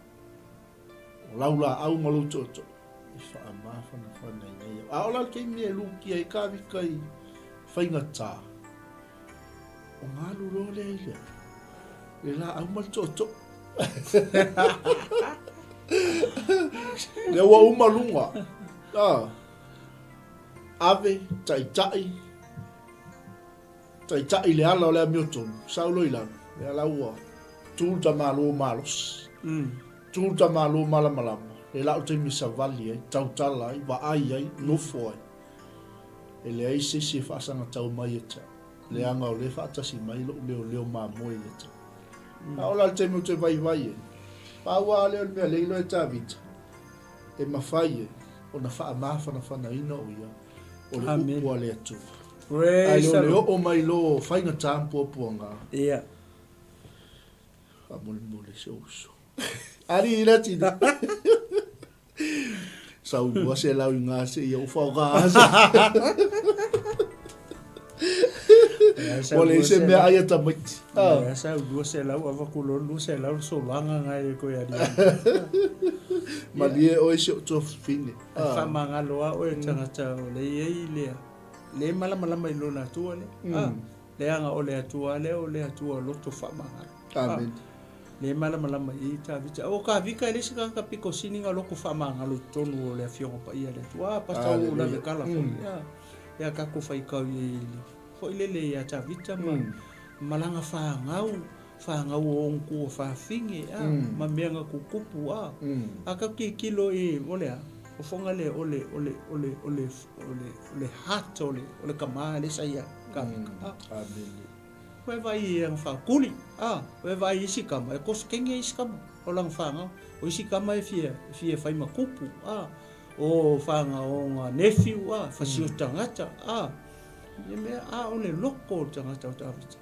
O lau laau ma lou tootoo e faamafanafanaina ai au. A o la le taimi e lukia ai ka vika i faigata, ona alu loa lea i le, le laau ma le tootoo. Lea ua uma luga. Ah. Ave, taitai, taitai le ala o le amiotonu, sau loa i lalo, lea la ua tu le tamālō malosi, tu le tamālō malamalama, lea la o le taimi e savali ai, tautala ai, vaai ai, nofo ai. E leai se isi e faasagatau mai ia te au, leaga o lea e faatasi mai lou leoleo mamoe ia te au. A o la le taimi ou te vaivai ai, pau lava lea o le mea lea e iloa e Tavita, e mafai e ona faamafanafanaina o ia o le upu a le Atua. Ae le o le oo mai loa o faigata ma puapuaga. Ia. Faamolemole si ou uso. Alii le tina. Sau 200 i ngā se ia ufa o ka asa. Ua leai se mea ai a tamaiti. Ia sau 200 avaku loa 200 solaga ngai e koe ali. Malie oe si ou tuafafine. Ai faamagalo a oe tagata o le i ai lea. Le malamalama i lona Atua lea. Ah, leaga o le Atua lea o le Atua loto faamagalo. Amen. Le malamalama i Tavita. O Kavika e le isi tagata pito sini na loko faamagalo i totonu o le Afioga Paia a le Atua. Ah, pastor o lave kala foi. Ah, ia tatou faitau i le foi lele ia Tavita ma malaga fanau, fanau o ona tua fafine, ah, ma mea na tutupu, ah. A tatou tilotilo i, o le a? O foga le, o le, o le, o le, o le, o le, o le heart o le, o le tama lea sa ia Kavika. Ah. Amene. Ua e vaai i ana faakuli, a, ua e vaai i isi tama, e kosekenge isi tama o lana fanau. O isi tama e fia, e fia fai ma kupu, a, o fana o ona nephew, a, fasio tagata, a, ia mea, a o le loko o le tagata o Tavita,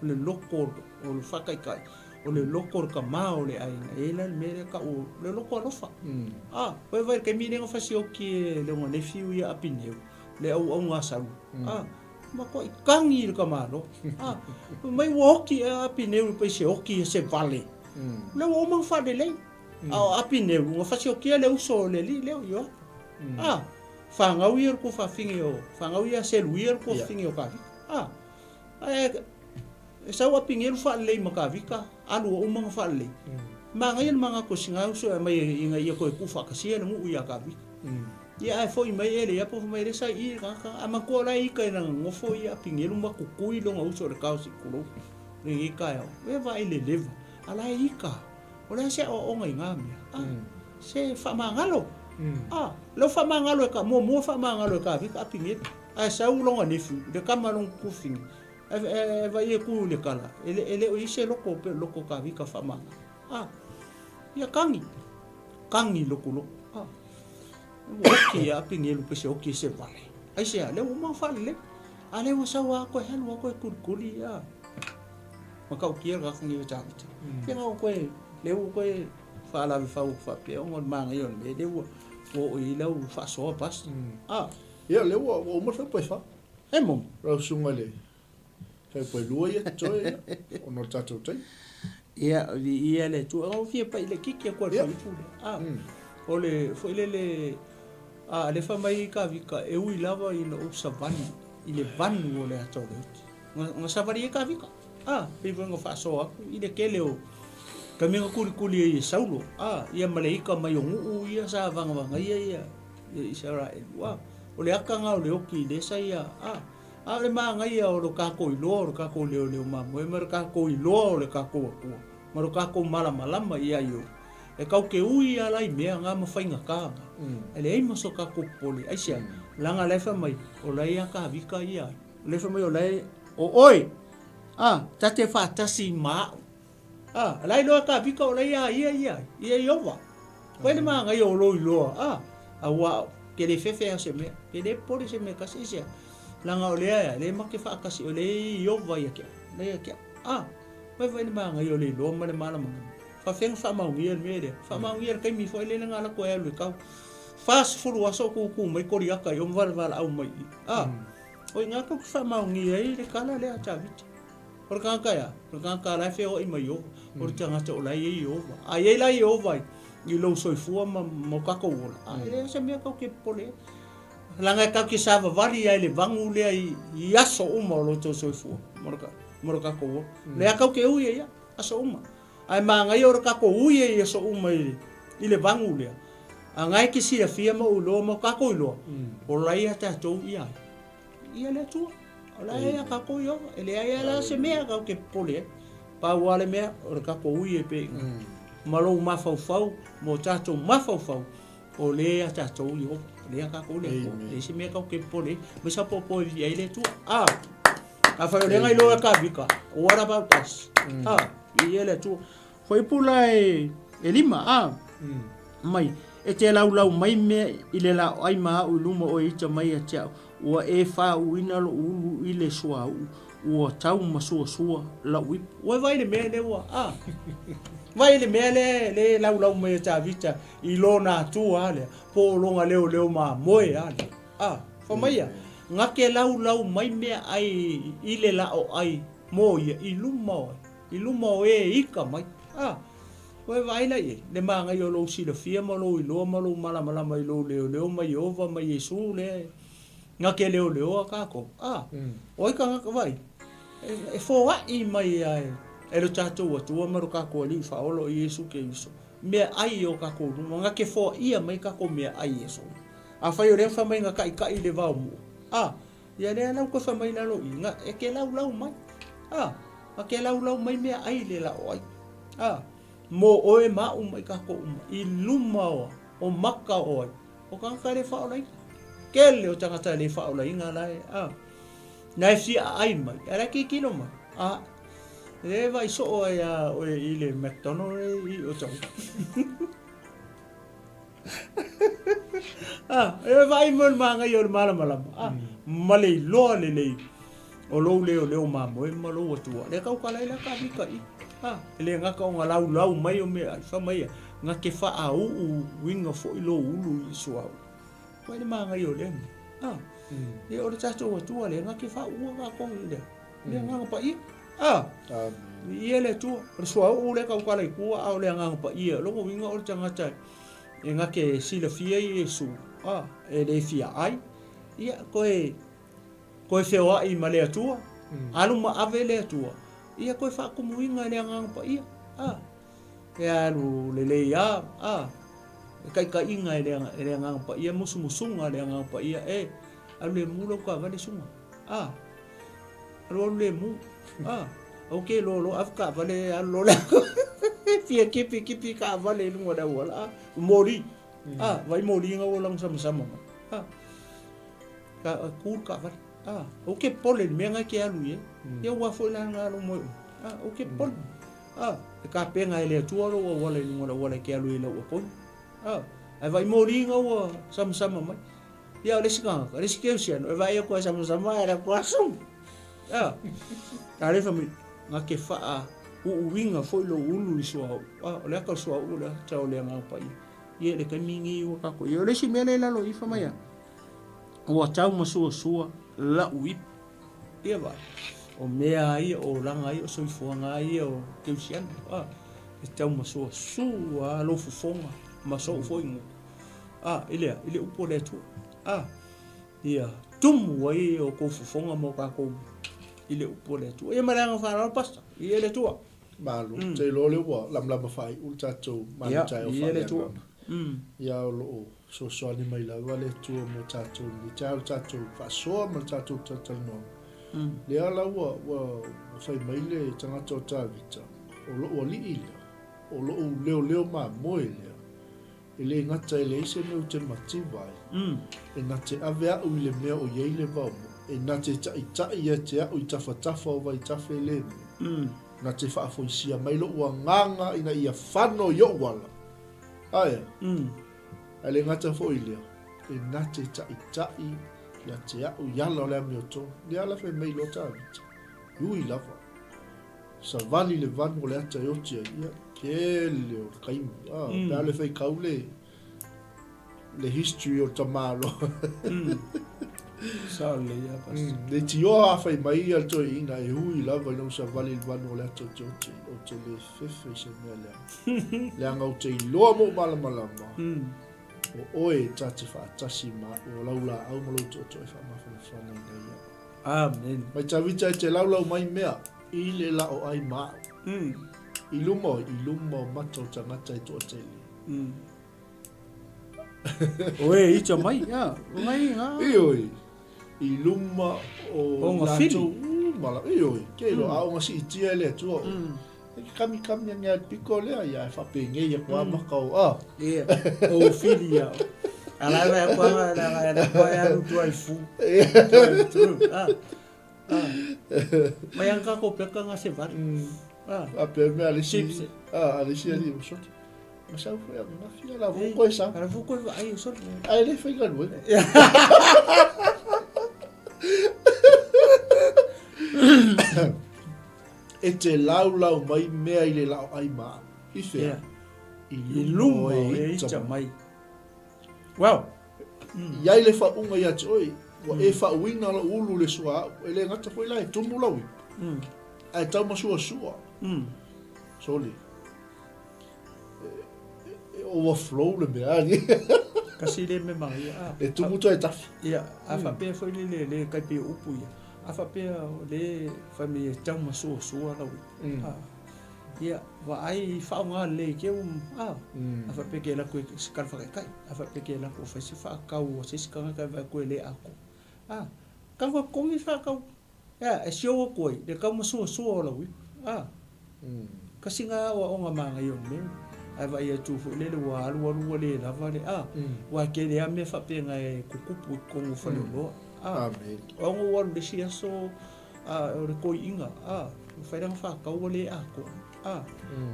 o le loko o le faataitai, o le loko o le tama o le aiga, e i ai la le mea lea e tau o le loko alofa. A, ua e vaai i le taimi lea na fasioki e lona nephew ia Apineu, le auauna a Saulu, a, Matuai kagi i le tamāloa. A, fai mai ua oti a Apineu i paise oti e se vale. Lea ua uma ona faalelei. A o Apineu, ua fasiokia le uso o le alii lea o Ioapo. A, fanau ia o le tuafafine o, fanau ia a Seluia le tuafafine o Kavita. A, ae e sau Apinelu faalelei ma Kavita, alu ua uma ona faalelei. Manaia le manatu o sina uso e aumai ina ia toe tuufaatasia le nuu ia Kavita. Ia ae foi mai e le apo fai mai le sa i tagata a matua la ika i lana nofo ia Apinelu ma kukui lona uso i le kao se i tulou lenei taeao e vaai le leva a la e ika o le a se aoaoga i na mea a se faamagalo a leo faamagalo e ka muamua faamagalo e Kavika Apinelu ae sau lona nephew le tama lona tuafafine e vaai e tu i le kala e le o i ai se loko pe loko Kavika faamagalo a ia kagi kagi lokoloko a Ua oki ia Apinelu pe se oki e se vale. Aisea, lea ua uma ona faalelei. A lea ua sau lava koe alu lava koe kulikuli ia. Matautia le tagata nei o Tavita. Ia na o koe, lea ua koe faalave fau atu faapea ona o le manaia o le mea lea ua oo i ai lau faasoa pastor. Ah. Ia lea ua uma le faipaefa. E momo. Lau susuga i le Faipaelua ia totoe ia ona o le tatou taimi. Ia, viia le Atua. Ua fia pai laitiiti atu lava i le fuaiupu lea. A, o le foi lele, a lea fai mai Kavika, e ui lava ina ou savali i le vanu o le ata o le oti. Na savali ai Kavika. A, pei foi ona faasoa atu i le tele o taimi na kulikuli ai e Saulo, a, ia ma le ika mai o nuu ia sa vagavagaia ia Isaraelu. A, o le ata na o le oti lea sa ia, a, A o le manaia o lo kakou iloa o lo kakou leoleo mamoe ma lo kakou iloa o le kakou Atua ma lo kakou malamalama ia Iohu, e kau ke ui ia la i mea nga ma faigata nga, e leai ma so kakou popole. Aisea? Leaga la e fai mai, o la ia Kavika ia ai. O lea e fai mai o la e, o oe, a, ta te faatasi ma au. A, la iloa e Tavita o la ia ia ia, ia Ieova. Fai le magaia o lou iloa, a, auā ke le fefe a se mea, ke le popole se mea tasi, aisea? Leaga o lea ea, le ma te faatasi, o lea e Ieova ia te au, lea ia te au. A, fai fai le magaia o le iloa ma le malamalama. Faafefea ona faamaonia le mea lea? Faamaonia i le taimi foi lele na alu atu ai alu i le tau. 40 aso o tutu mai Koliata i o ma valevalaau mai i i. A, o i ina tou te faamaonia ai le tala lea a Tavita. O le tagata e a? O le tagata la e feoai ma Ieova. O le tagata o la e i ai Ieova. A i ai la Ieova i lou soifua ma o tatou ola, a e leai se mea tou te popole ai. Leaga e tatou te savavali lava i le vagu lea i aso uma o lo outou soifua ma lo tatou ola. O lea tou te ui ai lava, aso uma. Ae manaia o le tatou ui ai i aso uma i le vagu lea, a na e te silafia ma ou iloa ma o tatou iloa, o la ia tatou ia ai. Ia le Atua. O la e ia tatou Ieova. E leai lava la se mea tatou te popole ai. Pau lava le mea, o le tatou ui e pea i ina. Ma lou mafaufau, ma o tatou mafaufau, o lea ia tatou Ieova. O lea ia tatou le Atua. E leai se mea tatou te popole ai. Mai sa popo e vivia ai le Atua. A! Afai o lea na iloa e Kavika, what about us? A! Viia le Atua. Fuaiupu la e lima, a! Mai, e te laulau mai mea i le laoai ma au i luma o e ita mai ia te au, ua e faauuina lou ulu i le suauu, ua tau masuasua lau ipu. Ua e vaai i le mea lea ua, a! Vaai i le mea lea e laulau mai e Tavita i lona atua a lea, po o lona leoleo mamoe a lea. A! Fai mai ia, na te laulau mai meaai i le laoai mo ia i luma o ai, i luma o e ita mai. A! Ua e vaai la i ai, le manaia o lou silafia ma lou iloa ma lou malamalama i lou leoleo ma Ieova ma Iesu lea e na te leoleoa tatou. A, o ai tagata, vaai, e foai mai lava e lo tatou Atua ma lo tatou Alii Faaola o Iesu Keriso meaai i o tatou luma, na te foaia mai tatou meaai i aso uma. Afai o lea na fai mai na taʻitaʻi i le vao mua, a, ia lea la ua toe fai mai i lalo i i, na, e te laulau mai, a, na te laulau mai meaai i le laoai. A, mo oe ma aʻu mai kākou uma, i luma o, o maka o ai, o tagata e le faaolaina. Kele o tagata e le faaolaina la e, a, na e fia ʻaʻai mai, a la e kikilo mai, a, e vaai soo ai a oe i le McDonald e i o tau. A, e vaai mai o le māngaia o le malamalama, a, ma le iloa lelei o lou leoleo mamoe ma lou Atua. Lea kau kala ai la ka vika i. A, e le gata o nga laulau mai o meaai, fai mai ia, nga te faauu uiga foi lou ulu i suauu. Vaai le māngaia o lea mea. A, ia o le tatou Atua lea nga te faauua kākou i lea, le Agaga Paia. A, viia le Atua. O le suauu lea kau kala i tua, a o le Agaga Paia. O lona uiga o le tagata e nga te silafia Iesu, a, e le fia ai, ia, koe, koe feoai ma le Atua, alu ma ave le Atua, ia koe faatumuina e le Agaga Paia, a, e alu lelei a, a, e taitaiga e le, e le Agaga Paia, musumusuga a le Agaga Paia, e, alu lemu lau taavale suga, a, alu alu lemu, a, aua ke loa loa ave taavale alu loa le fia kipi kipi taavale i luga o le auala, a, moli, a, vaai moli na ua lagosamasama mai, a. Ka ku le taavale. A, aua ke popole i le mea na e te alu i ai. Ia ua foi la na lou moe uma. A, aua ke popole. A, e tapena e le Atua lou auala i luga o le auala e te alu ai i lau apoina. A, ae vaai moli na ua samasama mai. Ia o le isi tagata, o le isi kerisiano, e vaai atu e samasama ae latou asu. A, a le fai mai, na te faauuina foi lou ulu i suauu. A, o le ata o le suauu o le ata o le Agaga Paia. Ia i le taimi lenei ua tatou i ai. O le isi mea lea i lalo i i fai mai a, Ua tau masuasua la'u ipu. Ia vaai, o mea a ia, o olaga a ia, o soifuaga a ia o kerisiano, a, e tau masuasua a lou fofoga ma so'u foi gutu, a, i le a? I le upu a le Atua, a, ia tumu ai o tou fofoga ma o tatou i le upu a le Atua. Ia ma le agaga faaaloalo Pastor, viia le Atua. Malo, ou te iloa o lea ua lamalama faaiu le tatou malutaeao faaleagaga. Ia o lo o fesoasoani mai lava le Atua mo tatou i lenei taeao, le tatou faasoa ma le tatou talatalanoaga. Lea la ua, ua, ua fai mai le tagata o Tavita, o lou alii lea, o lou leoleo mamoe lea, e le gata e leai se mea ou te mativa ai, e na te ave au i le mea o i ai le vaomoa, e na te taʻitaʻi ia te au i tafatafa o vaitafe lemu. Na te faafoisia mai loʻu agaga ina ia fano i oʻu ala. Aea. Ae le gata foi i lea, e na te taʻitaʻi ia te aʻu i ala o le amiotonu. Lea ala fai mai loa Tavita, i ui lava. Savali le vanu o le ata e oti ai, ia, kele o le kaimi. Ah, pe a le fai kau le, le history o le tamaloa. Sao lelei lava, Pastor. Le tioa a fai mai ia le toeaina e ui lava ina ua savali le vanu o le ata ou te oti ai, ou te le fefe i se mea leaga. Leaga ou te iloa ma ou malamalama, o oe ta te faatasi ma au, o lau laau ma lou tootoo e faamafanafana ina ia. Amen. Mai Tavita e te laulau mai mea i le lao ai ma au. I luma o, i luma o mata o tagata e toatele. O e ita mai, ia, o ngai ngā. Ioe, i luma o O ngā whiri. Uma la, ioe, ke ilo, a o ngā siitia e le atua o. E ke kami kami a ngā piko lea, ia e whapengei a kua maka o, a. Ia, o whiri ia. A la e kua ngā, la e la kua e aru tua i fu. Tua i tru, a. A. Mai ang kako peka ngā se vari. A. A pe mea alisi, Chips. a alisi ali o soto. Ma sau foi a mafia la vo koe sa. Ala vo koe ai o soto. Ai le fai galuega. E te laulau mai mea i le lao ai ma au. I whea? Yeah. I I luma o e ita mai. Well. I ai le whaunga ia te oi, ua e whauina lau ulu le sua au, e le gata foi la e tumu lau ipu. Ae tau masuasua. Soli. E overflow le mea ani. Kasi le me maia. Ah. E tumu toe tafi. Ia, a whapea foi le le le kai pe upu ia. A whapea le whai me e tau masuasua lau ipu. Ah. Ia, wa ai whaonga le ke um, ah. A whapea ke la koe se kara whakaikai. A whapea ke la koe whai se whakau o se se kanga kai vai koe le ako. Ah. Ka wha kongi whakau. Ea, e sioa koe, le kau masuasua o lau ipu. Ah. Kasi nga aoaoga magaia o le mea. Ae vaai atu foi lele ua alualu ua le lava le a. Ua tele lava mea faapena e tutupu i totonu o faleoloa. A. O au ua alu i le isi aso a o le toeaina a, ua fai lana faatau ua le atoa. A.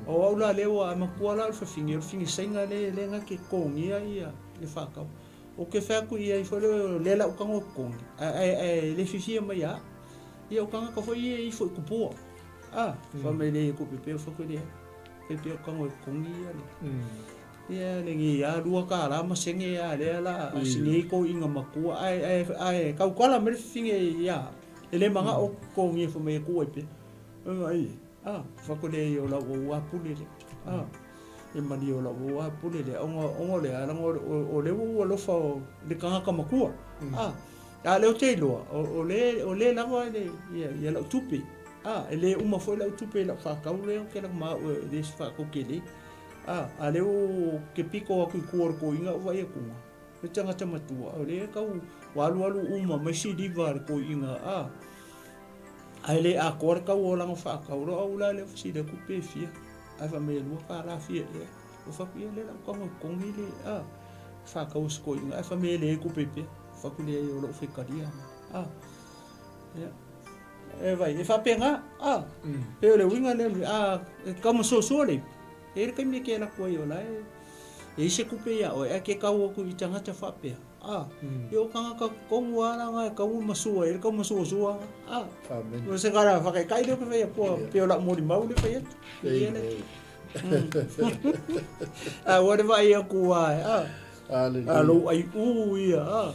O au la lea ua matua la o le fafine, o le fafine Saina lea lea na te totogia le faatau. Ou te fai atu i ai foi lea o lea la ou tago e totogi, ae ae le fiafia mai ia au. Ia o tagata foi ia e ifo i tupua. A, fai mai le ko pepe fa ko le. Pepe o kango kongi ia le. Ia le ngi a lua ka la ma senge a le la a singe ko inga makua ai ai ai kau kala me finge ia. E le manga o kongi fo me ku pe. Ai a fa ko le o la o a pule le. A e mali o la o a pule le ongo ongo le ala o le ua lofa o le kanga makua. A A lea ou te iloa, o le, o le lava le, ia, ia lau tupe. A, e le uma foi lau tupe i lau faatau lea ou te lau ma au e le se faatau tele. A, a lea ou te pito atu i tua o le toeaina ou vaai atu, le tagata matua, o lea e tau, ua alualu uma mai siliva a le toeaina, a, ae le atoa le tau o lana faatau. O au la lea ou fesili atu pe fia, ae fai mai e $2 fia ea. Ou fai atu, ia lea la ou tago e totogi le, a, faatau a si toeaina, ae fai mai e leai tupe pea. Fai atu lea o lou faitalia. A, ia. E vai, e faapena, a, pei o le uiga lea, a, e taumasoasoa le ipu. E i ai le taimi e kēlā atu ai o la e, e i ai se tupe iā oe, ae ke kau atu i tagata faapea, a, ia o tagata tonu lava la na e tau masua ai le taumasoasoa, a. Amen. O se kala whakaikai lea ke whai atua, pei o lau molimau lea whai atu. Amen. A, ua le vaai aku a, a. Hallelujah. A lou ai u ia, a.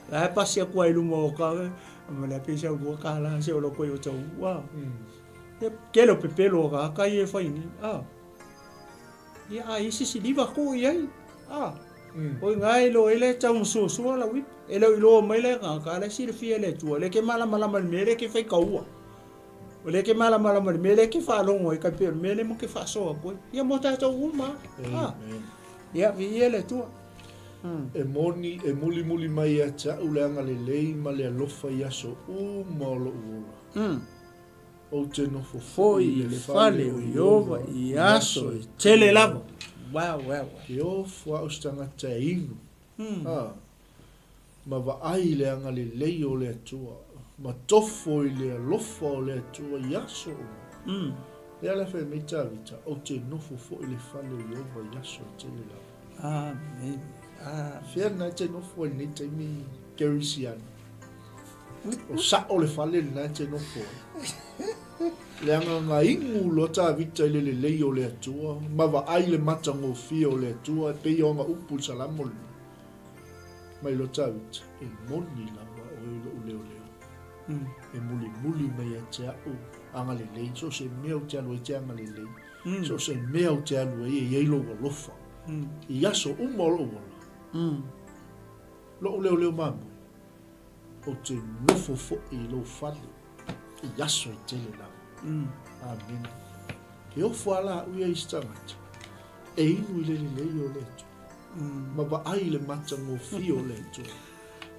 La e pasi aku ai luma o ka, ma le pei sau lua ka la se o lo koi o tau, a. E kele o pepelo o ka kai e whai ni, a. Ia a isi si liva ko i ai, a. Oi ngai lo ele tau masuasua la wip, e leo i loa mai le ka ka le silafia le Atua, le ke malamalama i le mea le ke whai kaua. O lea ke malamalama i le mea lea ke faalogo ai, kai pei o le mea lea mo ke faasoa atu ai. Ia mo tatou uma. Ha. Ia, viia le Atua. E moni, e mulimuli mai ia te au le agalelei ma le alofa i aso uma o loʻu ola. Ou te nofo foi i le fale o Ieova i aso e tele lava. Wow, wow, wow. Ke ofo au se tagata e inu. Ha. Ma vaai i le agalelei o le Atua, ma tofo i le alofa o le Atua i aso uma. Lea la fai mai Tavita, Ou te nofo foi i le fale o Ieova i aso e tele lava. Amen. Amen. Fea lena e te nofo ai i lenei taimi Kerisiano? O sa'o le fale lena e te nofo ai. Leaga na inu loa Tavita i le lelei o le Atua, ma vaai le matagofie o le Atua, e pei o ana upu i le Salamo lenei. Mai loa Tavita, E moni lava oe i lo'u leoleo, e mulimuli mai ia te a'u agalelei, so o se mea ou te alu ai e te agalelei, so o se mea ou te alu ai e i ai lou alofa, i aso uma o lo'u ola. Lo'u leoleo mamoe, ou te nofo foi i lou fale i aso e tele lava. Amene. Ke ofo a la a'u ia i se tagata, e inu i le lelei o le Atua, ma vaai i le matagofie o le Atua,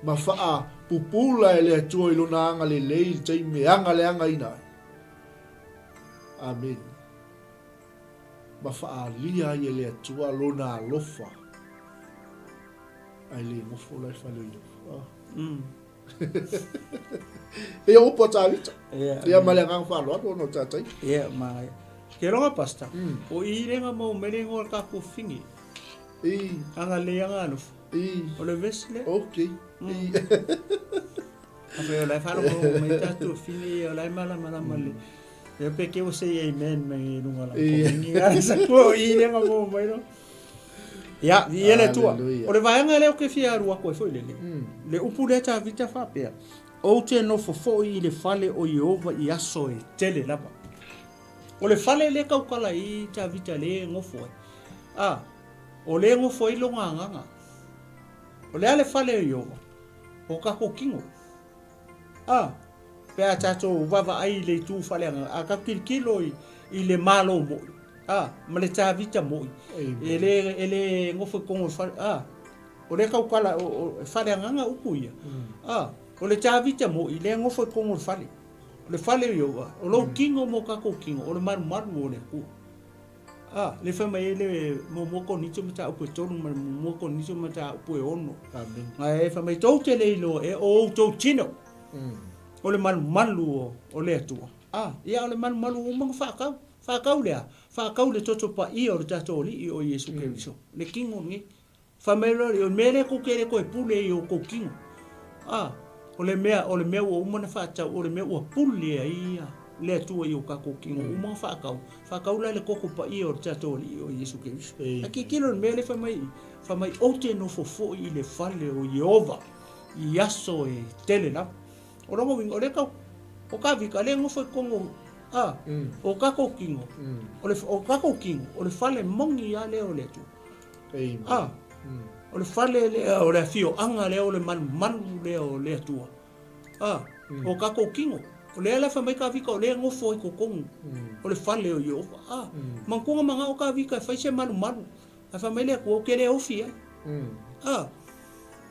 ma faapupula e le Atua i lona agalelei i le taimi e agaleagaina ai. Amene. Ma faaalia ai e le Atua lona alofa. Ae le nofo la i le fale o Ieova. Ah. Ia upu a Tavita. Ia ma le agaga faaaloalo ona o tatai. Ia ma ke loga pasta. O i lenga mo mele ngo ka ku fingi. I. Anga le anga no. I. O le vesi le. Okay. I. A fe o la fa lo mai ta tu fingi o la mala mala male. Ia pe ke o say amen mai lunga la. Ni ga sa ko i lenga mo mai no. Ia, viia le Atua. O le vaega lea ou te fia alu atu ai foi lele, le upu lea Tavita faapea, Ou te nofo foi i le fale o Ieova i aso e tele lava. O le fale lea tautala i Tavita lea e nofo ai, a, o lea e nofo ai lona agaga. O le a le fale o Ieova? O tatou tino. A, pe a tatou vaavaai i le itu faaleagaga, a tatou tilotilo i le Malo moi, a, ma le Tavita moi, e le, e le nofo i totonu o le fale, a, o lea tautala, o, o, e faaleagaga upu ia, a, o le Tavita moi, lea e nofo i totonu o le fale. O le fale o Ieova, o lou tino ma o tatou tino, o le malumalu o le Atua. A, le fai mai ai le muamua Korinito mataupu e 3 ma le muamua Korinito mataupu e 6. Amen. Ae fai mai tou te le iloa ea o outou tino. O le malumalu o, o le Atua. A, ia o le malumalu uma na faatau. Faatau le a? Faatau le toto paia o le tatou Alii o Iesu Keriso. Le tino lenei. Fai mai loa, o le mea lea tou te le toe pule i o tou tino. A, o le mea, o le mea ua uma ona faatau, o le mea ua pule ai ia le Atua i o tatou tino, ua uma ona faatau, faatau la i le toto paia o le tatou Alii o Iesu Keriso. A tilotilo i le mea lea fai mai i, fai mai, Ou te nofo foi i le fale o Ieova i aso e tele lava. O lona uiga, o lea tau, o Kavika, lea e nofo i totonu o, a, o tatou tino, o le, o tatou tino, o le fale moni lava lea o le Atua. A, o le fale lea, o le afioaga lea, o le malumalu lea o le Atua. A, o tatou tino, o lea la fai mai Kavika o lea e nofo ai totonu o le fale o Ieova. A, manatua na manao Kavika e fai se malumalu, ae fai mai le Atua, ou te le ofi ai. A,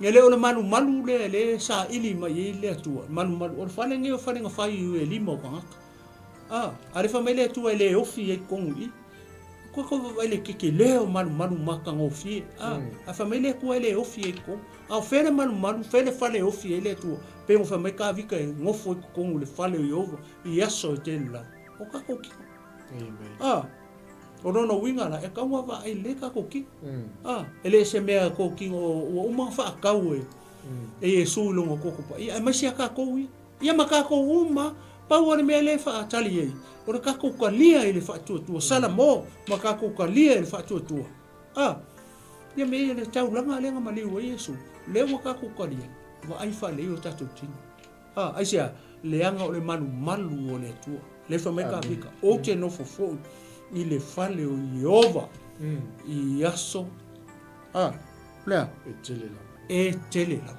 e le o le malumalu lea lea e saili mai ai le Atua, malumalu, o le fale lenei o le fale na fai e lima o tagata. A, a lea fai mai le Atua e le ofi ai totonu i i. Koe koe vaavaai le tetele o malumalu matagofie. A, ae fai mai le Atua e le ofi ai i totonu. A o fea le malumalu, fea le fale e ofi ai le Atua? Pei ona fai mai Kavika e nofo i totonu i le fale o Ieova i aso e tele lava. O tatou tino. A, o lona uiga la, e tatau ona vaai lelei tatou tino. A, e le o se mea tou tino ua uma ona faatau e, e Iesu i lona toto paia, aemaise a tatou ia. Ia ma tatou uma, pau lava le mea lea e faatali ai, o le tatou talia i le faatuatua, Salamo ma tatou talia i le faatuatua. A, ia me ia le taulaga lea na maliu ai Iesu, lea ua tatou talia, vaai faalelei o tatou tino. A, aisea? Leaga o le malumalu o le Atua. Lea fai mai Kavika, ou te nofo foi i le fale o Ieova i aso, a, lea? E tele lava. E tele lava.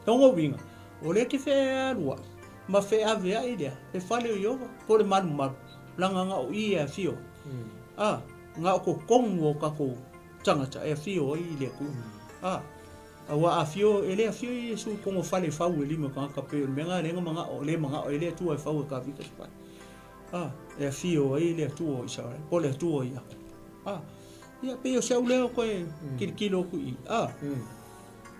Lona uiga, o lea te fealuai ma feaveai lea le fale o Ieova, po o le malumalu, leaga na o i e afio ai. A, na o totonu o tatou tagata e afio ai i le Atua. A, aua a afio, e le afio Iesu i totonu o fale e fau e lima tagata pei o le mea lena lea na manao, le manao ai le Atua e fau e Kavita se fale. A, e afio ai le Atua o Isaraele, po o le Atua o Iakopo. A, ia pei o si au lea o koe kilokilo atu i i. A,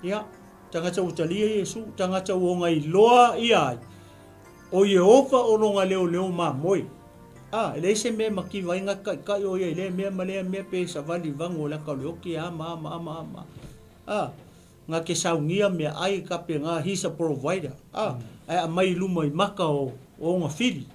Ia, tagata ua talia Iesu, tagata ua ogailoa ia ai, o Ieova o lona leoleo mamoe. A, e leai se mea e mativa ai gata taitai o ia i lea mea ma lea mea pe savali i vagu o le ata o le oti a ma a ma a ma a ma a. Na te saunia meaai tapena, he's a provider, a, ae aumai i luma i maka o ona fili.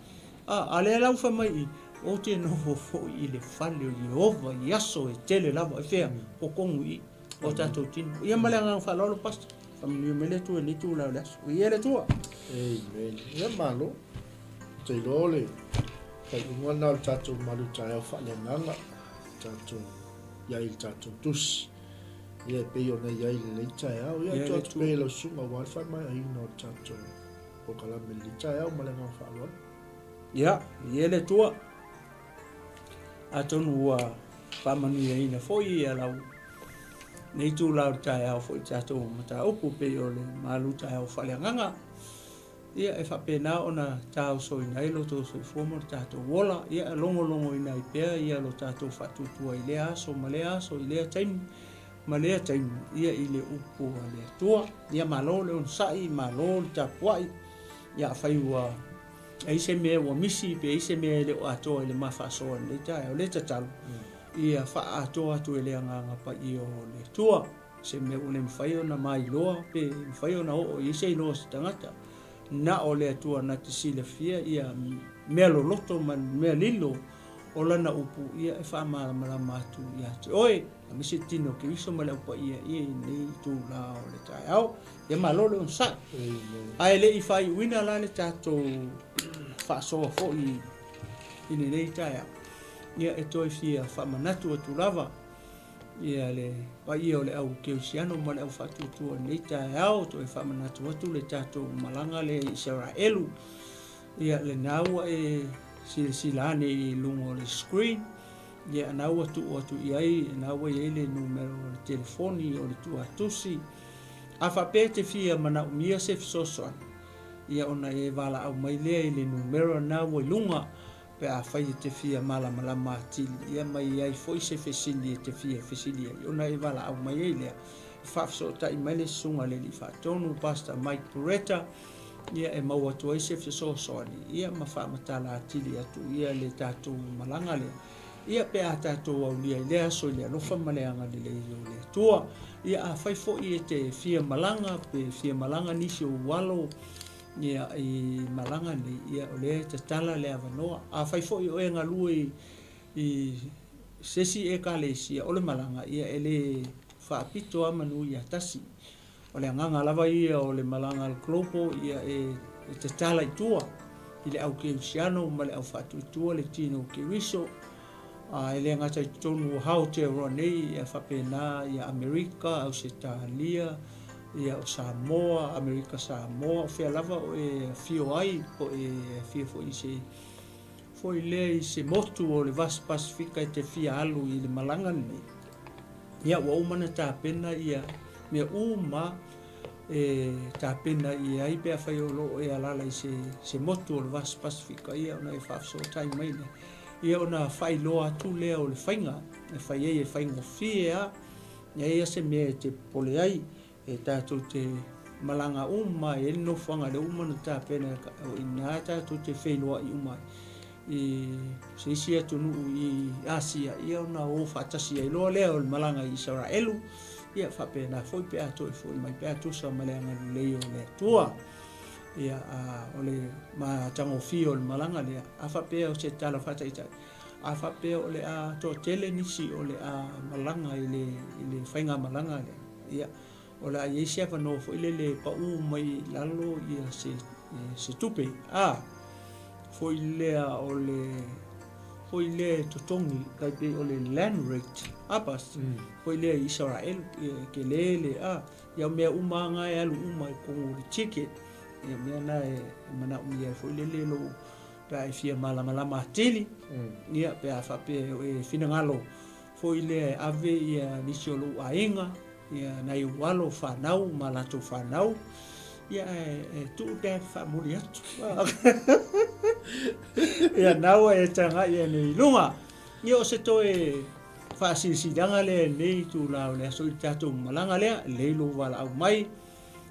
A, a lea la ua fai mai i, ou te noho foi i le fale o Ieova i aso e tele lava, e fea? Totonu i i, o tatou tino. Ia ma le agaga faaaloalo, Pastor, faamanuia mai le Atua i lenei itula o le aso. Viia le Atua. Amen. Ia malo. Ou te iloa o le faaiuga lena o le tatou malutaeao faaleagaga, tatou i ai i le tatou tusi. Ia e pei ona i ai i lenei taeao. Ia tuu atu pea i lau susuga aua le faamaeaina o le tatou polokalame i lenei taeao ma le agaga faaaloalo. Ia, viia le Atua. Atonu ua faamanuiaina foi ia lau nei itula o le taeao foi i le tatou mataupu pei o le malu taeao faaleagaga. Ia, e faapena ona taosoina ai lo outou soifua ma lo tatou ola, ia, e logologoina ai pea ia lo tatou faatuatua i lea aso ma lea aso, i lea taimi ma lea taimi, ia, i le upu a le Atua. Ia, malo le onosai, malo le tapuai. Ia, afai ua i ai se mea ua misi, pe i ai se mea e le o atoa i le ma faasoa i lenei taeao, le tatalo, ia faaatoa atu e le Agaga Paia o le Atua. Se mea ua le mafai ona mailoa pe mafai ona oo i ai se iloa o se tagata, na o le Atua na te silafia ia mea loloto ma mea lilo o Lana upu, ia e faamalamalama atu ia te oe, aemaise le tino o Keriso ma le Au Paia ia i lenei itula o le taeao. Ia malo le onosai. Ae le i faaiuina la le tatou faasoa foi i lenei taeao, ia e toe fia faamanatu atu lava Ia le paia o le au kerisiano ma le au faatuatua i lenei taeao, toe faamanatu atu le tatou malaga lea i Isaraelu. Ia lena ua e silasila ane i luga o le screen, ia na ua tuu atu i ai, na ua i ai le numera o le telefoni o le tuatusi. A faapea e te fia manaomia se fesoasoani, ia ona e valaau mai lea i le numera na ua i luga. Pe afai e te fia malamalama atili, ia ma i ai foi se fesili e te fia fesili ai, ona e valaau mai ai lea, e faafesootai mai le Susuga i le Alii Faatonu, Pastor Mike Buretta, ia e maua atu ai se fesoasoani, ia ma faamatala atili atu ia le tatou malaga lea. Ia pe a tatou aulia i lea aso i le alofa ma le agalelei o le Atua. Ia afai foi e te fia malaga, pe fia malaga nisi o ou alo, Ia, i malaga nei, ia, o lea e tatala le avanoa. Afai foi o e galue i, i se isi Ekalesia, o le malaga, ia, e le faapito lava manu ia tasi. O le agaga lava ia o le malaga a le Global, ia, e, e tatala i tua i le au kerisiano ma le au faatuatua le tino keriso, a e le gata i totonu o Aotearoa nei, ia faapena ia Amerika, Ausetalia, Ia, o Samoa, Amerika Samoa, o fea lava o e afio ai, po o e afio foi i se, foi lea i se motu o le Vasi Pasifika e te fia alu i le malaga lenei. Ia, ua uma ona tapena ia mea uma e tapena i ai pe afai o lo o e alaala i se, se motu o le Vasi Pasifika, ia ona e faafesootai mai lea. Ia ona faailoa atu lea o le faiga e fai ai e faigofie lava. Leai lava se mea e te popole ai, e tatou te malaga uma ai, e i ai le nofoaga lea ua uma ona tapena, o i ina tatou te feiloai uma ai i se isi atunuu i Asia, ia ona o faatasi ai loa lea o le malaga i Isaraelu, ia faapena foi pe a toe foi mai, pe a tusa ma le agalelei o le Atua. Ia, a, o le matagofie o le malaga lea, a faapea o se tala faataitai, A faapea o le a toatele nisi o le a malaga i le, i le faigamalaga lea, ia, o le a i ai se avanoa foi lele e pau mai i lalo ia se, se tupe. A, foi lea o le, foi lea e totogi, tai pei o le land rate, a pastor, foi lea i Isaraelu, ia, e tele le, a, ia o mea uma lava na e alu uma i totonu o le ticket, ia mea na e manaomia ai foi lele lou, Pe a e fia malamalama atili, ia, pe a faapea e finagalo foi lea e ave ia nisi o lou aiga, ia nai ou alo, fanau ma latou fanau, ia ae e tuu dad faamuli atu. Ia na ua e tagai ane i luga. Ia o se toe faasilasilaga lea i lenei itula o le aso i le tatou malaga lea, lelei lou valaau mai.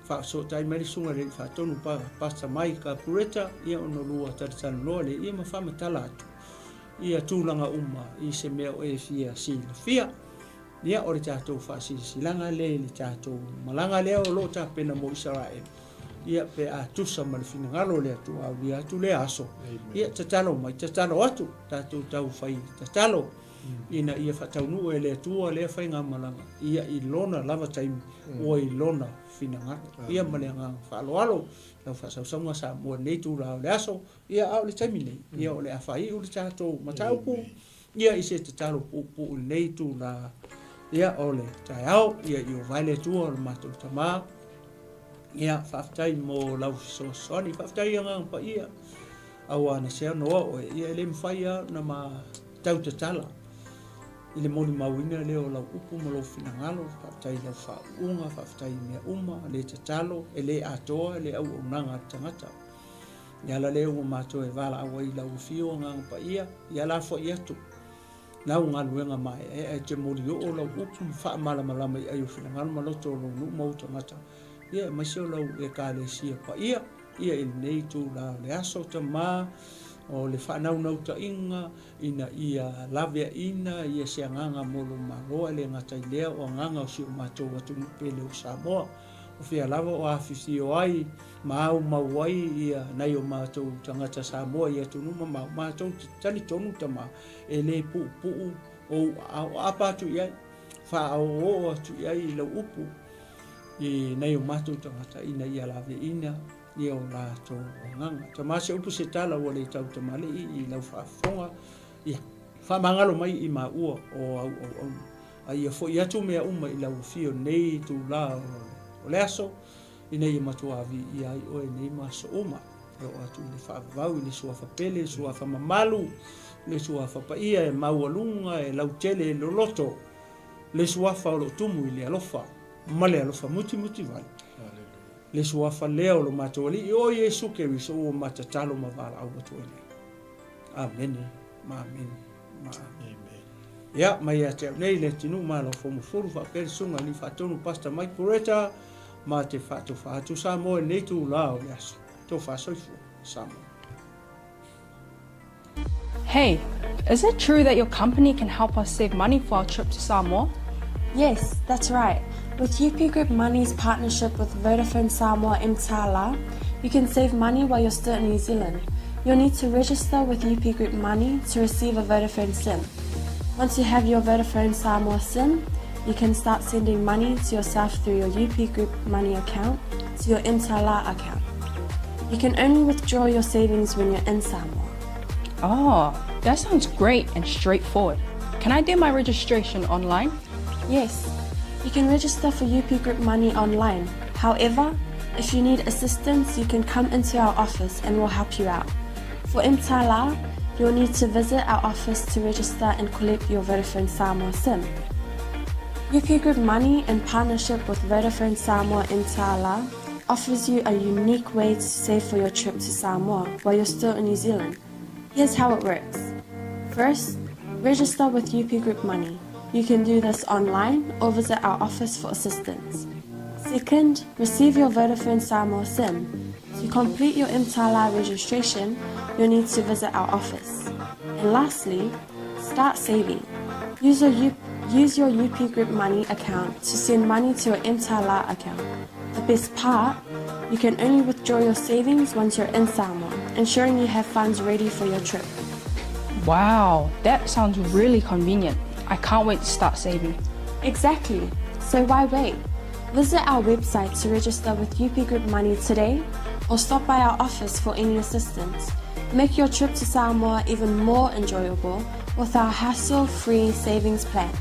Faafesootai mai le Susuga i le Alii Faatonu Pastor Mike Puretta, ia ona lua talatalanoa lea ia ma faamatala atu. ia tulaga uma i se mea o e fia silafia. Ia, o le tatou faasilasilaga lea i le tatou malaga lea o lo o tapena mo Isaraelu, ia, pe a tusa ma le finagalo o le Atua, aulia atu lea aso, ia, tatalo mai, tatalo atu, tatou tau fai tatalo, ina ia faataunuu e le Atua lea faigamalaga, ia, i Lona lava taimi, ua i Lona finagalo. Ia, ma le agaga faaaloalo, lau faasausauga Samoa i lenei itula o le aso, ia, a o le taimi nei, ia, o le a faaiu le tatou mataupu. Ia i se tatalo puupuu i lenei itula ia o le taeao, ia i o vae le Atua o le matou Tama. Ia faafetai mo lau fesoasoani, faafetai Agaga Paia, auā na sea noa oe, ia e le mafai lava ona ma tau tatala i le molimauina lea o lau upu ma lou finagalo, faafetai i lau faauuga, faafetai i mea uma, le tatalo e le atoa le auaunaga a le tagata. Le ala lea ua matou e valaau ai i lau afio Agaga Paia, ia lafoai atu lau galuega maeaea e te molioo lau upu ma faamalamalama i ai o finagalo ma loto o lou nuu ma ou tagata, ia aemaise o lau Ekalesia paia, ia i lenei itula o le aso, Tama, o le faanaunautaiga ina ia laveaiina ia se agaga mo lou Malo, ae le gata i lea o agaga o si o matou atunuu pele o Samoa. O fea lava o afifio ai ma aumau ai ia nai o matou tagata Samoa i atunuu mamao, matou te talitonu tama e le puupuu ou aao, aapa atu i ai, faaoooo atu i ai i lau upu i nai o matou tagata ina ia laveina ia o latou agaga. Tama se upu se tala ua le tau tamalii i lau faafofoga, ia faamagalo mai i maua o au auauna. A ia foi atu mea uma i lau afio nei itula o le aso, ina ia matua viia ai oe nei ma aso uma. E oo atu i le faavavau i le suafa pele, le suafa mamalu, le suafa paia e maualuga, e lautele, e loloto, le suafa o lo o tumu i le alofa ma le alofa mutimuti vale. Le suafa lea o lo matou Alii o Iesu Keriso ua matatalo ma valaau atu ai nei. Amene ma amene ma amene. Ia, mai ia te au nei le atunuu Malo Fomufulu faapea le susuga i Alii Faatonu Pastor Mike Poreta ma te faatofa atu Samoa i lenei itula o le aso. Tofa soifua Samoa. Hey, is it true that your company can help us save money for our trip to Samoa? Yes, that's right. With UP Group Money's partnership with Vodafone Samoa Mtala, you can save money while you're still in New Zealand. You'll need to register with UP Group Money to receive a Vodafone SIM. Once you have your Vodafone Samoa SIM, you can start sending money to yourself through your UP Group Money account to your Mtala account. You can only withdraw your savings when you're in Samoa. Oh, that sounds great and straightforward. Can I do my registration online? Yes, you can register for UP Group Money online. However, if you need assistance, you can come into our office and we'll help you out. For Mtala, you'll need to visit our office to register and collect your Vodafone Samoa SIM. UP Group Money, in partnership with Vodafone Samoa Mtala, offers you a unique way to save for your trip to Samoa while you're still in New Zealand. Here's how it works. First, register with UP Group Money. You can do this online or visit our office for assistance. Second, receive your Vodafone Samoa SIM. To complete your Mtala registration, you'll need to visit our office. And lastly, start saving. Use your, U- use your UP Group Money account to send money to your Mtala account. The best part, you can only withdraw your savings once you're in Samoa, ensuring you have funds ready for your trip. Wow, that sounds really convenient. I can't wait to start saving. Exactly. So why wait? Visit our website to register with UP Group Money today or stop by our office for any assistance. Make your trip to Samoa even more enjoyable with our hassle-free savings plan.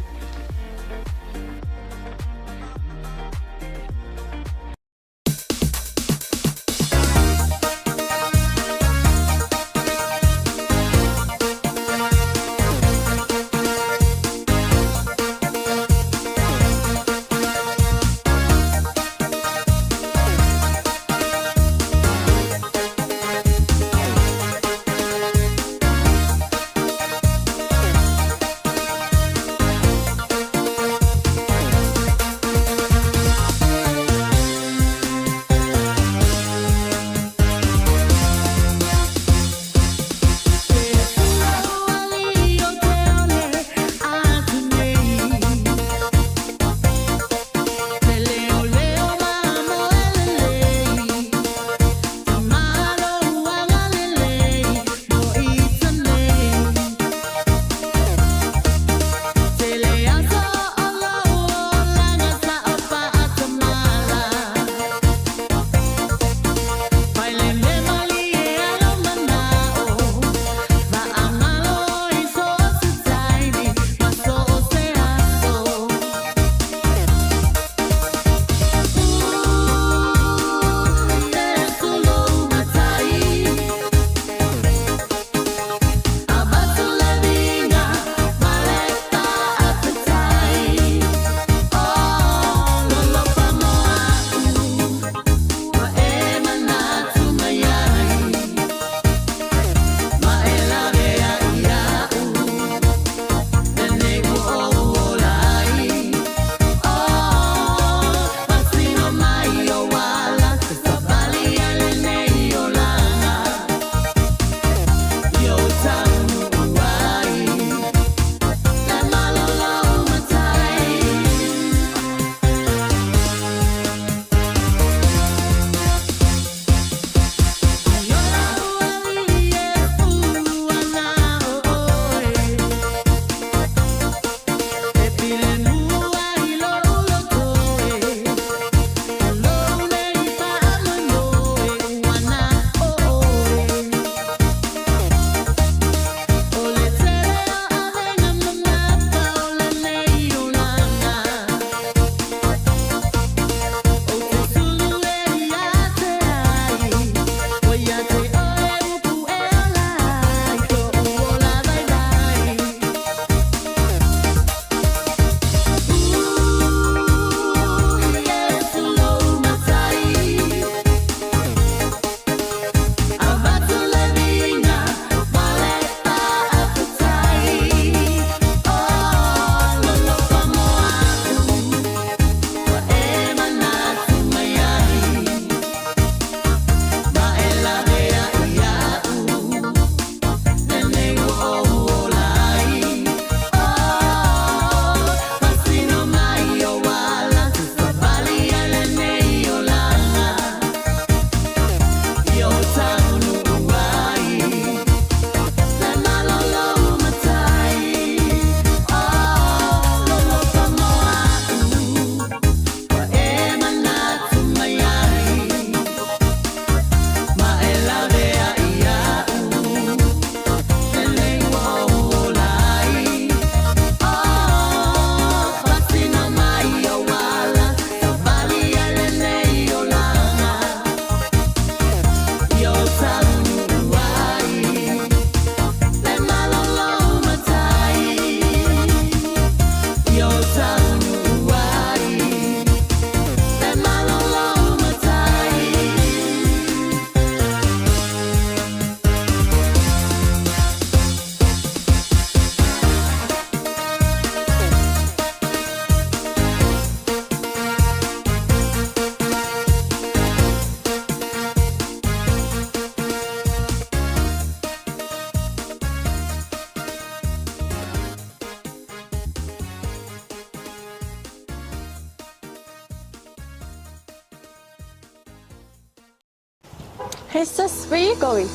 Hey sis, where you going?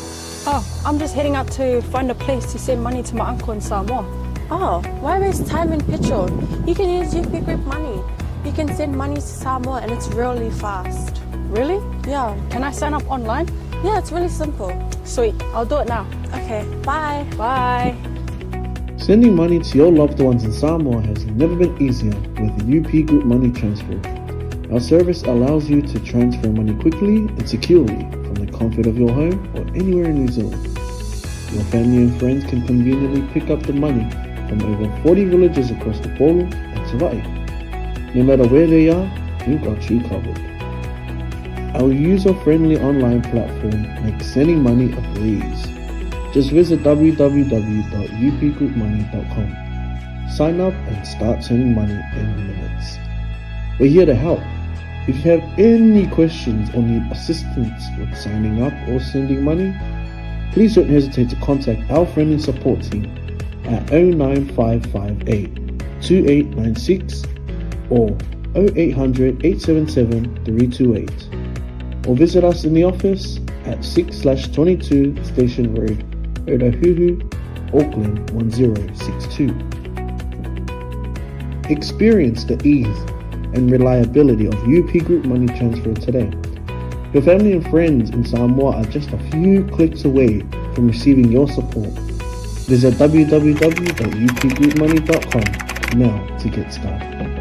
Oh, I'm just heading out to find a place to send money to my uncle in Samoa. Oh, why waste time and petrol? You can use UP Group Money. You can send money to Samoa and it's really fast. Really? Yeah. Can I sign up online? Yeah, it's really simple. Sweet, I'll do it now. Okay, bye. Bye. Sending money to your loved ones in Samoa has never been easier with UP Group Money Transfer. Our service allows you to transfer money quickly and securely from the comfort of your home or anywhere in New Zealand. Your family and friends can conveniently pick up the money from over 40 villages across the Polo and Savaii. No matter where they are, we've got you covered. Our user-friendly online platform makes sending money a breeze. Just visit www.upgroupmoney.com. Sign up and start sending money in minutes. We're here to help. If you have any questions or need assistance with signing up or sending money, please don't hesitate to contact our friendly support team at 09558 2896 or 0800 877 328 or visit us in the office at 6 22 Station Road, Otahuhu, Auckland 1062. Experience the ease and reliability of UP Group Money Transfer today. Your family and friends in Samoa are just a few clicks away from receiving your support. Visit www.upgroupmoney.com now to get started.